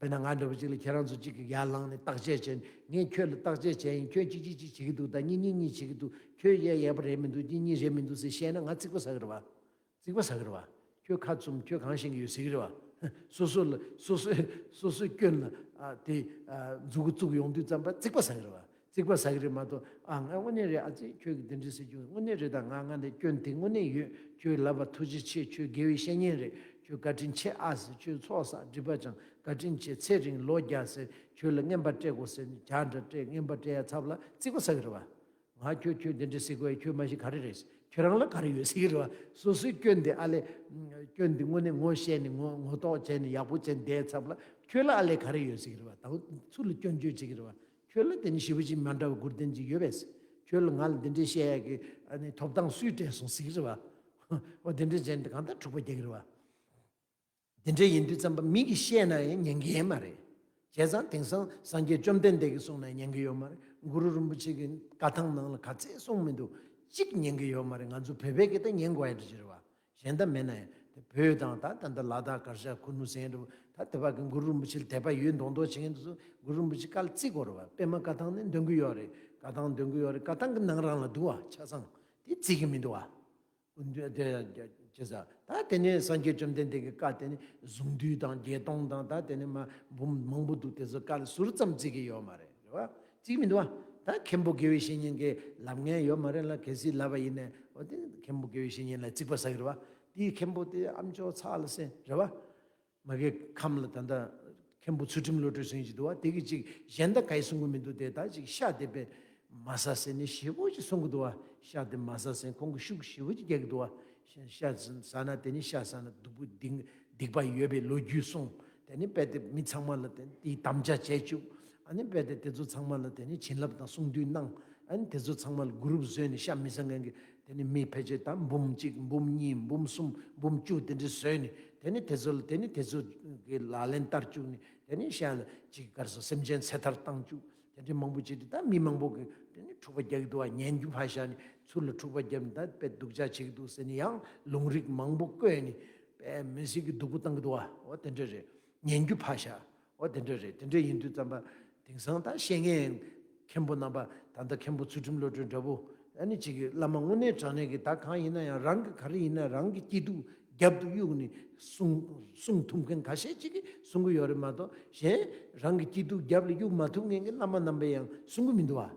དཔེར་ན་ང་འདྲ་པོ་ཅིག་ལ་ཁྱེད་རང་ཚོ་གཅིག་གིས་ཡར་ལངས་ནས་བརྟག་དཔྱད་བྱས་ནས་ངས་ཁྱོད་ལ་བརྟག་དཔྱད་བྱས་ཡིན། ཁྱོད་གཅིག་གཅིག་གཅིག་བྱེད་ཀྱི་འདུག་ད་གཉིས་གཉིས་གཉིས་བྱེད་ཀྱི་འདུག་ཁྱོད་ཡ་ཡག་པོ་རེད་མི་འདུག་གཉིས་གཉིས་རེད་མི་འདུག་ཟེར་བཤད་ན་ང་རྩིག་པ་ཟ་གི་རེད་བ། རྩིག་པ་ཟ་གི་རེད་བ། ཁྱོད་ཁ་བཙུམ། ཁྱོད་གང་ཤེས་ཀྱི་ཡོད་ཟེར་གི་རེད་བ། སོ་སོ་ལ་སོ་སོའི་སོ་སོའི་སྐྱོན་ལ་ཨ་དེ་ཨ་མཛུ་གུ་བཙུགས་ཡོང་དུས་ཙམ་པ་རྩིག་པ་ཟ་གི་རེད་བ། རྩིག་པ་ཟ་གི་རེད་མ་གཏོགས། ཨ་ང་དངོས་གནས་རེད། ཨ་ཙི་ཁྱོད་ཀྱིས་འདི་འདྲ་ཟེར་རྒྱུ་དངོས་གནས་རེད། ད་ང་ང་འདི་སྐྱོན་དེ་དངོས་གནས་ཡོད། ཁྱོད་ལབ་པ་ཐུགས་རྗེ་ཆེ། ཁྱོད་དགེ་བའི་བཤེས་གཉེན་རེད། ཁྱོད་བཀའ་དྲིན་ཆེ་ཨ་ཟེར། ཁྱོད་ཚོགས་བསགས་སྒྲིབ་པ་སྦྱངས་བཀའ་དྲིན་ཆེ། ཚེ་རིང་ལོ་བརྒྱ་ཟེར། ཁྱོད་ལ་རྔན་པ་སྤྲད་དགོས་ཟེར་ནས་ཇ་འདྲ་སྤྲད། རྔན་པ་སྤྲད་ཡ་ཚབ་ལ་རྩིག་པ་ཟ་གི་རེད་བ། ང་ཁྱོད་ཁྱོད་འདི་འདྲ་ཟེར་དགོས་ཡ་ཁྱོད་མ་གཞི་ག་རེ་རེད། ཁྱོད་རང་ལ་ག་རེ་ཡོད་ཟེར་གི་རེད་བ། སོ་སོའི་སྐྱོན་དེ་ཨ་ལས། སྐྱོན་དེ་དངོས་གནས་ངོ་ཤེས་ནས་ངོ་ངོ་ཐོག་བྱས་ནས་ཡག་པོ་བྱས་ནས་བསྡད་ཚབ་ལ། ཁྱོད་ལ་ཨ་ལས་ག་རེ་ཡོད་ཟེར་གི་རེད་བ། དང་ཚུར་ལ་སྐྱོན་བརྗོད་བྱེད་ཀྱི་རེད་བ། ཁྱོད་ལ་དེ་ནི་ཞེ་པོ་ཅིག་མ་འདྲ་བའི་མགུར་དོན་ཅིག་ཡོད་པས། ཁྱོད་ལ་ང་ལ་འདི་འདྲའི་བཤད་ཡག་གི་ཨ་ནི་ཐོབ་ཐང་སུས་སྤྲད་སོང་ཟེར་གི་རེད་བ། འོ་དེ་འདྲའི་བྱས་ནས་གང་ལྟར་འཁྲུག་པ་རྒྱག་གི་རེད་བ། དེ་འདྲ་ཡིན་དུས་ཙམ་པ་མི་གིས་བཤད་ན་ཡང་ཉན་གི་ཡོད་མ་རེད། བྱས་ཙང་དེང་སང་སངས་རྒྱས་བཅོམ་ལྡན་འདས་ཀྱིས་གསུངས་ན་ཉན་གི་ཡོད་མ་རེད། གུ་རུ་རིན་པོ་ཆེ་གི་བཀའ་ཐང་ནང་ལ་ག་ཚད་གསུངས་མི་འདུག་གཅིག་ཉན་གི་ཡོད་མ་རེད། ང་ཚོ་བོད་པའི་གི་ད་ཉན་དགོས་ཡ་འདྲ་ཅིག་རེད་བ། གཞན་དག་མེད་ན་ཡང་དེ་བོད་དང་ད་ད་ལྟ་ལ་དྭགས་གར་ཞ་ཁུ་ནུ་ཟེར་འདྲ་བོ་ད་དེ་བ་གི་གུ་རུ་རིན་པོ་ཆེ་ལ་དད་པ་ཡོད་མདོག་མདོག་བྱེད་མཁན་དེ་ཚོ་གུ་རུ་རིན་པོ་ཆེ་བཀའ་ལ་བརྩི་དགོས་རེད་བ། པད་མ་བཀའ་ཐང་ནས་འདོན་གི་ཡོད་རེད། བཀའ་ཐང་འདོན་གི་ཡོད་རེད། བཀའ་ཐང་གི་ནང་རང་ལ་འདུག་བ། ཆ་ཚང་དེ་བརྩི་གི་མི་འདུག་བ། དེ་ཅི་ཟེར། ད་དེ་ནས་སངས་རྒྱས་བཅོམ་ལྡན་འདས་ཀྱི་བཀའ་དེ་ནི་གཟུངས་འདུས་དང་བརྒྱད་སྟོང་དང་ད་དེ་ནས་མ་འབུམ་མང་པོ་འདུག་དེ་ཚོ་བཀའ་ལ་ཟུར་ཙམ་བརྩི་གི་ཡོད་མ་རེད། རེད་བ། བརྩི་གི་མི་འདུག་བ། ད་མཁན་པོ་དགེ་བའི་བཤེས་གཉེན་གྱི་ལབ་མཁན་ཡོད་མ་རེད་ལ། གལ་སྲིད་ལབ་པ་ཡིན་ནའི་འོ་དེ་མཁན་པོ་དགེ་བའི་བཤེས་གཉེན་ལ་བརྩིགས་པ་ཟ་གི་རེད་བ། དེའི་མཁན་པོ་དེ་ཨ་མཆོག་ཚ་ལ་སེ་རེད་བ། མ་གི་ཁམས་ལ་ད་ལྟ་མཁན་པོ་ཚུལ་ཁྲིམས་བློ་གྲོས་ཟེར་གྱི་འདུག་བ། དེ་གི་ཅིག་གཞན་དག་ག་ཡི་གསུང་གི་མི་འདུག་དེ་ད་ཅིག་ཤ་དེ་པས་མ་ཟ་ཟེར་ནས་ཞེ་པོ་ཅིག་གསུང་གི་འདུག་བ། ཤ་དེ་མ་ཟ་ཟེར་ཁོང་གི་ཤུགས་ཞེ་པོ་ཅིག་རྒྱག་གི་འདུག་བ། ཤ་ཤ་ཟ་ན་དེ་ནི་ཤ་ཟ་ན་སྡུག་པོ་སྡིག་སྡིག་པ་ཡོད་པའི་ལོ་རྒྱུས་གསུངས། དེ་ནི་དཔེ་དེ་མི་ཚང་མ་ལ་དེ་ནི་དེའི་དམ་བཅའ་བྱས་བཅུག་ཨ་ནི་དཔེ་དེ་དེ་ཚོ་ཚང་མ་ལ་དེ་ནི་བྱིན་རླབས་དང་གསུང་འདུས་གནང་། ཨ་ནི་དེ་ཚོ་ཚང་མ་ལ་གུ་རུབ་བཟོས་ནས་ཤ་མི་ཟ་མཁན་གྱི་དེ་ནི་མི་ཕལ་ཆེར་ད་འབུམ་གཅིག་འབུམ་གཉིས་འབུམ་གསུམ་འབུམ་བཅུ་དེ་འདྲ་བཟོས་ནས་དེ་ནི་དེ་ཚོ་ལ་དེ་ནི་དེ་ཚོ་གི་ལག་ལེན་བསྟར་བཅུག་ནས་དེ་ནི་ཤ་ལ་ཅིག་གར་སོ་སེམས་ཅན་ཚེ་ཐར་བཏང་བཅུག་དེ་འདྲའི་མང་པོ་བྱས་ཏེ་ད་མི་མང་པོ་གི་དེ་ནི་འཁྲུག་པ་རྒྱག་གི་འདུག་བ། ཉན་རྒྱུ་ཕར་བཞག་ནས་ཚུར་ལ་འཁྲུག་པ་རྒྱབ་ནས་ད་དཔེ་སྡུག་ཅག་བྱེད་ཀྱི་འདུག་ཟེར་ནས་ཡང་ལུང་རིགས་མང་པོ་བཀོད་ནས་དཔེ་མི་སྲིད་ཀྱི་སྡུག་པོ་བཏང་གི་འདུག་བ། འོ་དེ་འདྲ་རེད། ཉན་རྒྱུ་ཕར་བཞག་འོ་དེ་འདྲ་རེད། དེ་འདྲ་ཡིན་དུས་ཙམ་པ་དེང་སང་ད་བཤད་མཁན་མཁན་པོ་རྣམ་པ་ད་ལྟ་མཁན་པོ་ཚུལ་ཁྲིམས་བློ་གྲོས་འདྲ་པོ་ཨ་ནི་ཅིག་གི་བླ་མ་དངོས་གནས་དྲང་གནས་ཀྱི་ད་གང་ཡིན་ན་ཡང་རང་གི་ག་རེ་ཡིན་ན་རང་གི་སྐྱིད་སྡུག་རྒྱབ་ཏུ་གཡུགས་ནས་གསུང་གསུང་ཐུབ་མཁན་ཁ་ཤས་ཅིག་གིས་གསུང་གི་ཡོད་རེད་མ་གཏོགས་གཞན་རང་གི་སྐྱིད་སྡུག་རྒྱབ་ལ་གཡུག་མ་ཐུབ་མཁན་གྱི་བླ་མ་རྣམ་པས་ཡང་གསུང་གི་མི་འདུག་བ།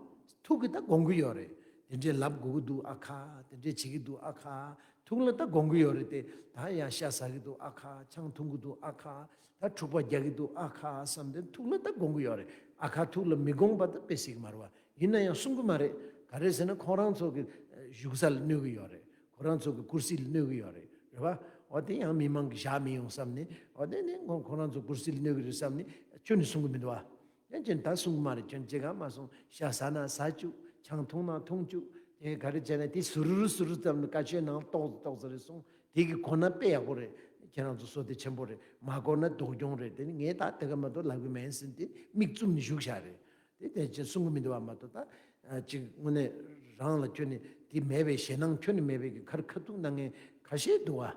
ཐུགས་ཀྱིས་ད་དགོངས་ཀྱི་ཡོད་རེད། དེ་འདྲས་ལབ་དགོས་ཀྱི་འདུག་ཨ་ཁ། དེ་འདྲས་བྱེད་ཀྱི་འདུག་ཨ་ཁ། ཐུགས་ལ་ད་དགོངས་ཀྱི་ཡོད་རེད་དེ། ད་ཡང་ཤ་ཟ་གི་འདུག་ཨ་ཁ། ཆང་འཐུང་གི་འདུག་ཨ་ཁ། ད་འཁྲུག་པ་རྒྱག་གི་འདུག་ཨ་ཁ་བསམ་དེ་ཐུགས་ལ་ད་དགོངས་ཀྱི་ཡོད་རེད། ཨ་ཁ་ཐུགས་ལ་མི་དགོངས་པ་ད་དཔེ་སྲིད་ཀྱི་མ་རེད་བ། ཡིན་ན་ཡང་གསུང་གི་མ་རེད། ག་རེ་ཟེར་ན་ཁོང་རང་ཚོ་གི་བཞུགས་ས་ལ་གནོད་ཀྱི་ཡོད་རེད། ཁོ་རང་ཚོ་གི་ཀུར་སི་ལ་གནོད་ཀྱི་ཡོད་རེད། རེད་བ། འོ་དེ་ཡང་མི་མང་གི་བཞག་མི་ཡོང་བསམ་ནས། འོ་དེ་ནས་ཁོ་ཁོ་རང་ཚོ་ཀུར་སི་ལ་གནོད་ཀྱི་རེད་བསམ་ནས་ཁྱོན་ནས་གསུང་གི་མི་འདུག་བ། ཡང་ཁྱོད་ད་གསུང་གི་མ་རེད། ཁྱོད་ཅི་གང་མ་གསུང་། ཤ་ཟ་ན་ཟ་བཅུག་ཆང་འཐུང་ན་འཐུང་བཅུག་དེ་ག་རེ་བྱས་ན་དེ་ཟུར་ཟུར་ཙམ་ནས་བཀའ་ཆོས་ནང་ཏོག་ཙམ་ཏོག་ཙམ་རེ་གསུང་། དེ་གི་གོ་ན་དཔེ་ཡག་པོ་རེད། ཁྱེད་རང་ཚོ་བསོད་བདེ་ཆེན་པོ་རེད། མ་གོ་ན་སྡུག་གྱོང་རེད། དེ་ནི་ངས་ད་དེ་ག་མ་གཏོགས་ལབ་གི་མེད་ཟེར་ཏེ་མིག་བཙུམ་ནས་བཞུགས་བཞག་རེད། དེ་དེ་ཅི་གསུང་གི་མི་འདུག་བ་མ་གཏོགས་ད་ཅིག་དངོས་གནས་རང་ལ་ཁྱོད་ནི་དེ་མེད་པའི་ཞེད་སྣང་ཁྱོད་ནི་མེད་པའི་གི་ཁར་ཁ་ཐུག་གནང་མཁན་ཁ་ཤས་འདུག་བ།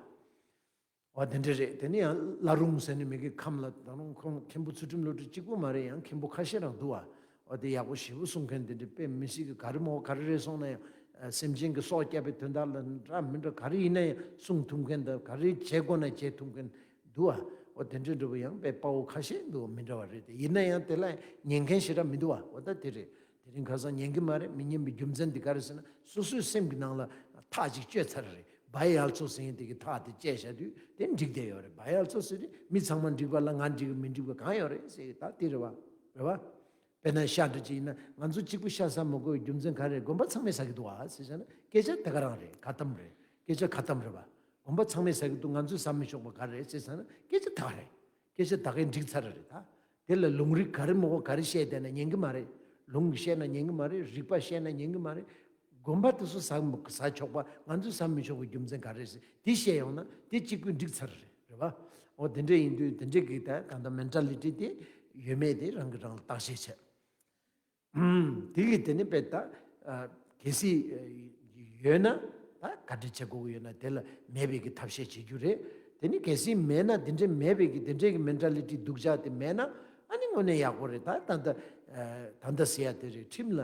འོ་དེ་འདྲ་རེད། དེ་ནི་ཡང་བླ་རུང་ཟེར་ནས་མི་གི་ཁམས་ལ་ད་རུང་ཁོང་མཁན་པོ་ཚུལ་ཁྲིམས་བློ་གྲོས་གཅིག་པུ་མ་རེད། ཡང་མཁན་པོ་ཁ་ཤས་རང་འདུག་བ། འོ་དེ་ཡག་པོ་ཞེ་པོ་གསུང་མཁན་དེ་འདྲ་དཔེ་མི་སྲིད་གི་ག་རེ་མོ་ག་རེ་རེད་སོང་ན་ཡང་སེམས་ཅན་གི་སྲོག་བསྐྱབ་པའི་དོན་དག་ལ་འདྲ་མི་འདྲ་ག་རེ་ཡིན་ན་ཡང་གསུང་ཐུབ་མཁན་དང་ག་རེ་བྱེད་དགོས་ན་བྱེད་ཐུབ་མཁན་འདུག་བ། འོ་དེ་འདྲ་འདྲ་པོ་ཡང་དཔེ་དཔའ་བོ་ཁ་ཤས་འདུག་མི་འདྲ་བ་རེད་དེ། ཡིན་ན་ཡང་དེ་ལ་ཉན་མཁན་ཞེ་དྲག་མི་འདུག་བ། འོ་ད་དེ་རེད། དེ་རིང་ཁ་སང་ཉན་གི་མ་རེད། མི་ཉན་པའི་རྒྱུ་མཚན་འདི་ག་རེ་ཟེར་ན་སོ་སོའི་སེམས་ཀྱི་ནང་ལ་ཐག་ཅིག་གཅོད་ཚར་རེད། བ་ཡལ་ཚོ་ཟེར་མཁན་དེ་གི་ཐག་དེ་བཅད་བཞག་དུས་དེ་འགྲིག་བསྡད་ཡོད་རེད། བ་ཡལ་ཚོ་ཟེར་དུས་མི་ཚང་མ་འགྲིག་པ་ལ་ང་འགྲིག་གི་མི་འགྲིག་པ་གང་ཡོད་རེད་ཟེར་གི་ད་དེ་རེད་བ། རེད་བ། དཔེར་ན་ཤ་འདྲ་ཅིག་ཡིན་ན་ང་ཚོ་གཅིག་པུ་ཤ་ཟ་མི་དགོས་པའི་རྒྱུ་མཚན་ག་རེ་རེད། དགོན་པ་ཚང་མས་ཟ་གི་འདུག་ཨ་ཟེར་བྱས་ན་སྐད་ཆ་དེ་ག་རང་རེད། ཁ་གཏམ་རེད། སྐད་ཆ་ཁ་གཏམ་རེད་བ། དགོན་པ་ཚང་མས་ཟ་གི་འདུག་ང་ཚོས་ཟ་མི་ཆོག་པ་ག་རེ་རེད་ཟེར་ཟེར་ན་སྐད་ཆ་དེ་ག་རེད། སྐད་ཆ་ད་གིན་འགྲིག་ཚར་རེད་ད། དེ་ལ་ལུང་རིགས་ག་རེ་མོ་ག་རེ་བཤད་བསྡད་ན་ཉན་གི་མ་རེད། ལུང་གིས་བཤད་ན་ཉན་གི་མ་རེད། རིགས་པ་བཤད་ན་ཉན་གི་མ་རེད། དགོན་པ་དེ་ཚོ་ཟ་ཟ་ཆོག་པ་ང་ཚོས་ཟ་མི་ཆོག་པའི་རྒྱུ་མཚན་ག་རེ་རེད་ཟེར་དེ་བཤད་ཡོང་ན་དེ་གཅིག་པུས་འགྲིག་ཚར་རེད། རེད་བ། འོ་དེ་འདྲ་ཡིན་དུས་དེ་འདྲ་གི་ད་གང་ལྟར་མེན་ཊ་ལི་ཊི་དེ་ཡོད་མེད་དེ་རང་གིས་རང་ལ་བརྟག་དཔྱད་བྱས། ཨུམ། དེ་གི་དེ་ནི་དཔེ་ད་ཨ་གལ་སྲིད་ཨ་ཡོད་ན་ད་ག་འདྲ་བྱེད་དགོས་ཀྱི་ཡོད་ན་དེ་ལ་མེད་པའི་གི་ཐབས་ཤེས་བྱེད་རྒྱུ་རེད། དེ་ནི་གལ་སྲིད་མེད་ན་དེ་འདྲའི་མེད་པའི་གི་དེ་འདྲའི་གི་མེན་ཊ་ལི་ཊི་སྡུག་ཅག་དེ་མེད་ན་ཨ་ནི་དངོས་གནས་ཡག་པོ་རེད། ད་ད་ལྟ་ཨ་ད་ལྟ་ཟེར་ཡ་དེ་རེད། ཁྲིམས་ལ་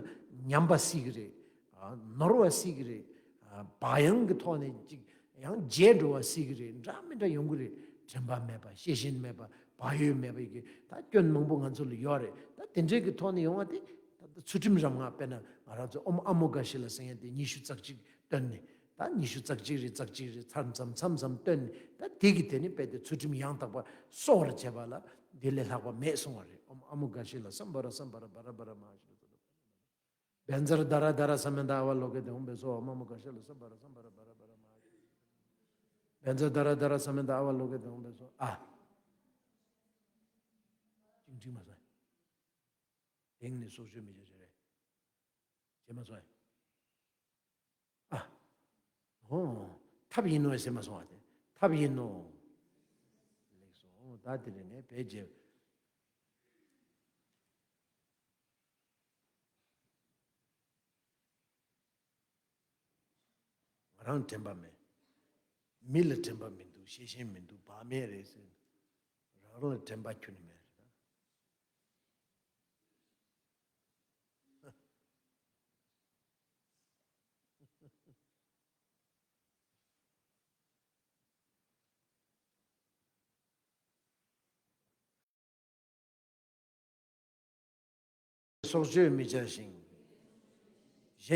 ཉམས་པ་སྲིད་གི་རེད། ཨ་ནོར་བ་སྲིད་གི་རེད། ཨ་བག་ཡངས་ཀྱི་ཐོག་ནས་ཅིག་ཡང་བརྗེད་འགྲོ་བ་སྲིད་གི་རེད། འདྲ་མི་འདྲ་ཡོང་གི་རེད། དྲན་པ་མེད་པ། ཤེས་བཞིན་མེད་པ། བག་ཡོད་མེད་པའི་གི་ད་སྐྱོན་མང་པོ་ང་ཚོ་ལ་ཡོད་རེད། ད་དེ་འདྲའི་གི་ཐོག་ནས་ཡོང་བ་དེ་ད་ད་ཚུལ་ཁྲིམས་རམ་ང་། དཔེར་ན་ང་རང་ཚོ་ཨོཾ་ཨ་མོ་གྷ་ཤི་ལ་ཟེར་མཁན་དེ་ཉི་ཤུ་རྩ་གཅིག་བཏོན་ནས་ད་ཉི་ཤུ་རྩ་གཅིག་རེད། རྩ་གཅིག་རེད། ཚར་མཚམས་མཚམས་མཚམས་བཏོན་ནས་ད་དེ་གི་དེ་ནི་དཔེ་དེ་ཚུལ་ཁྲིམས་ཡང་དག་པ་གསོ་བར་བྱེད་པ་ལ་དེ་ལས་ལྷག་པ་མེད་གསུང་བ་རེད། ཨོཾ་ཨ་མོ་གྷ་ཤི་ལ་སམ་བྷ་ར་སམ་བྷ་ར་བྷ་ར་བྷ་ར་མ་ཤི། བཛྲ་དྷ་ར་དྷ་ར་ས་མནྟ་ཨ་ཝ་ལོ་ཀེ་དེ་ཧཱུྃ་བྷེ་སྭཱ་ཧཱ། ཨོཾ་ཨ་མོ་གྷ་ཤ་ལ་སམ་བྷ་ར་སམ་བྷ་ར་བྷ་ར་བྷ་ར་མ་ཧཱ་ཀེ། བཛྲ་དྷ་ར་དྷ་ར་ས་མནྟ་ཨ་ཝ་ལོ་ཀེ་དེ་ཧཱུྃ་བྷེ་སྭཱ་ཧཱ། འགྲིག་མ་སོང་། དེང་ནས་སྲོག་གཅོད་མི་བྱ་ཞིག་རེད། བྱས་མ་སོང་། ཨ། ཨོ། ཐབས་ཡིན་ནོ་ཟེར་མ་སོང་བ་དེ། ཐབས་ཡིན་ནོ། ལེགས་སོ། ཨོ་ད་དེ་རེད། ངས་བེད་སྤྱད། ང་རང་དྲན་པ་མེད། མི་ལ་དྲན་པ་མི་འདུག་ཤེས་བཞིན་མི་འདུག་བག་མེད་རེད་ཟེར། རང་རང་ལ་དྲན་པ་ཁྱོན་ནས་མེད་རེད་ད། སྲོག་གཅོད་མི་བྱ་ཞིང་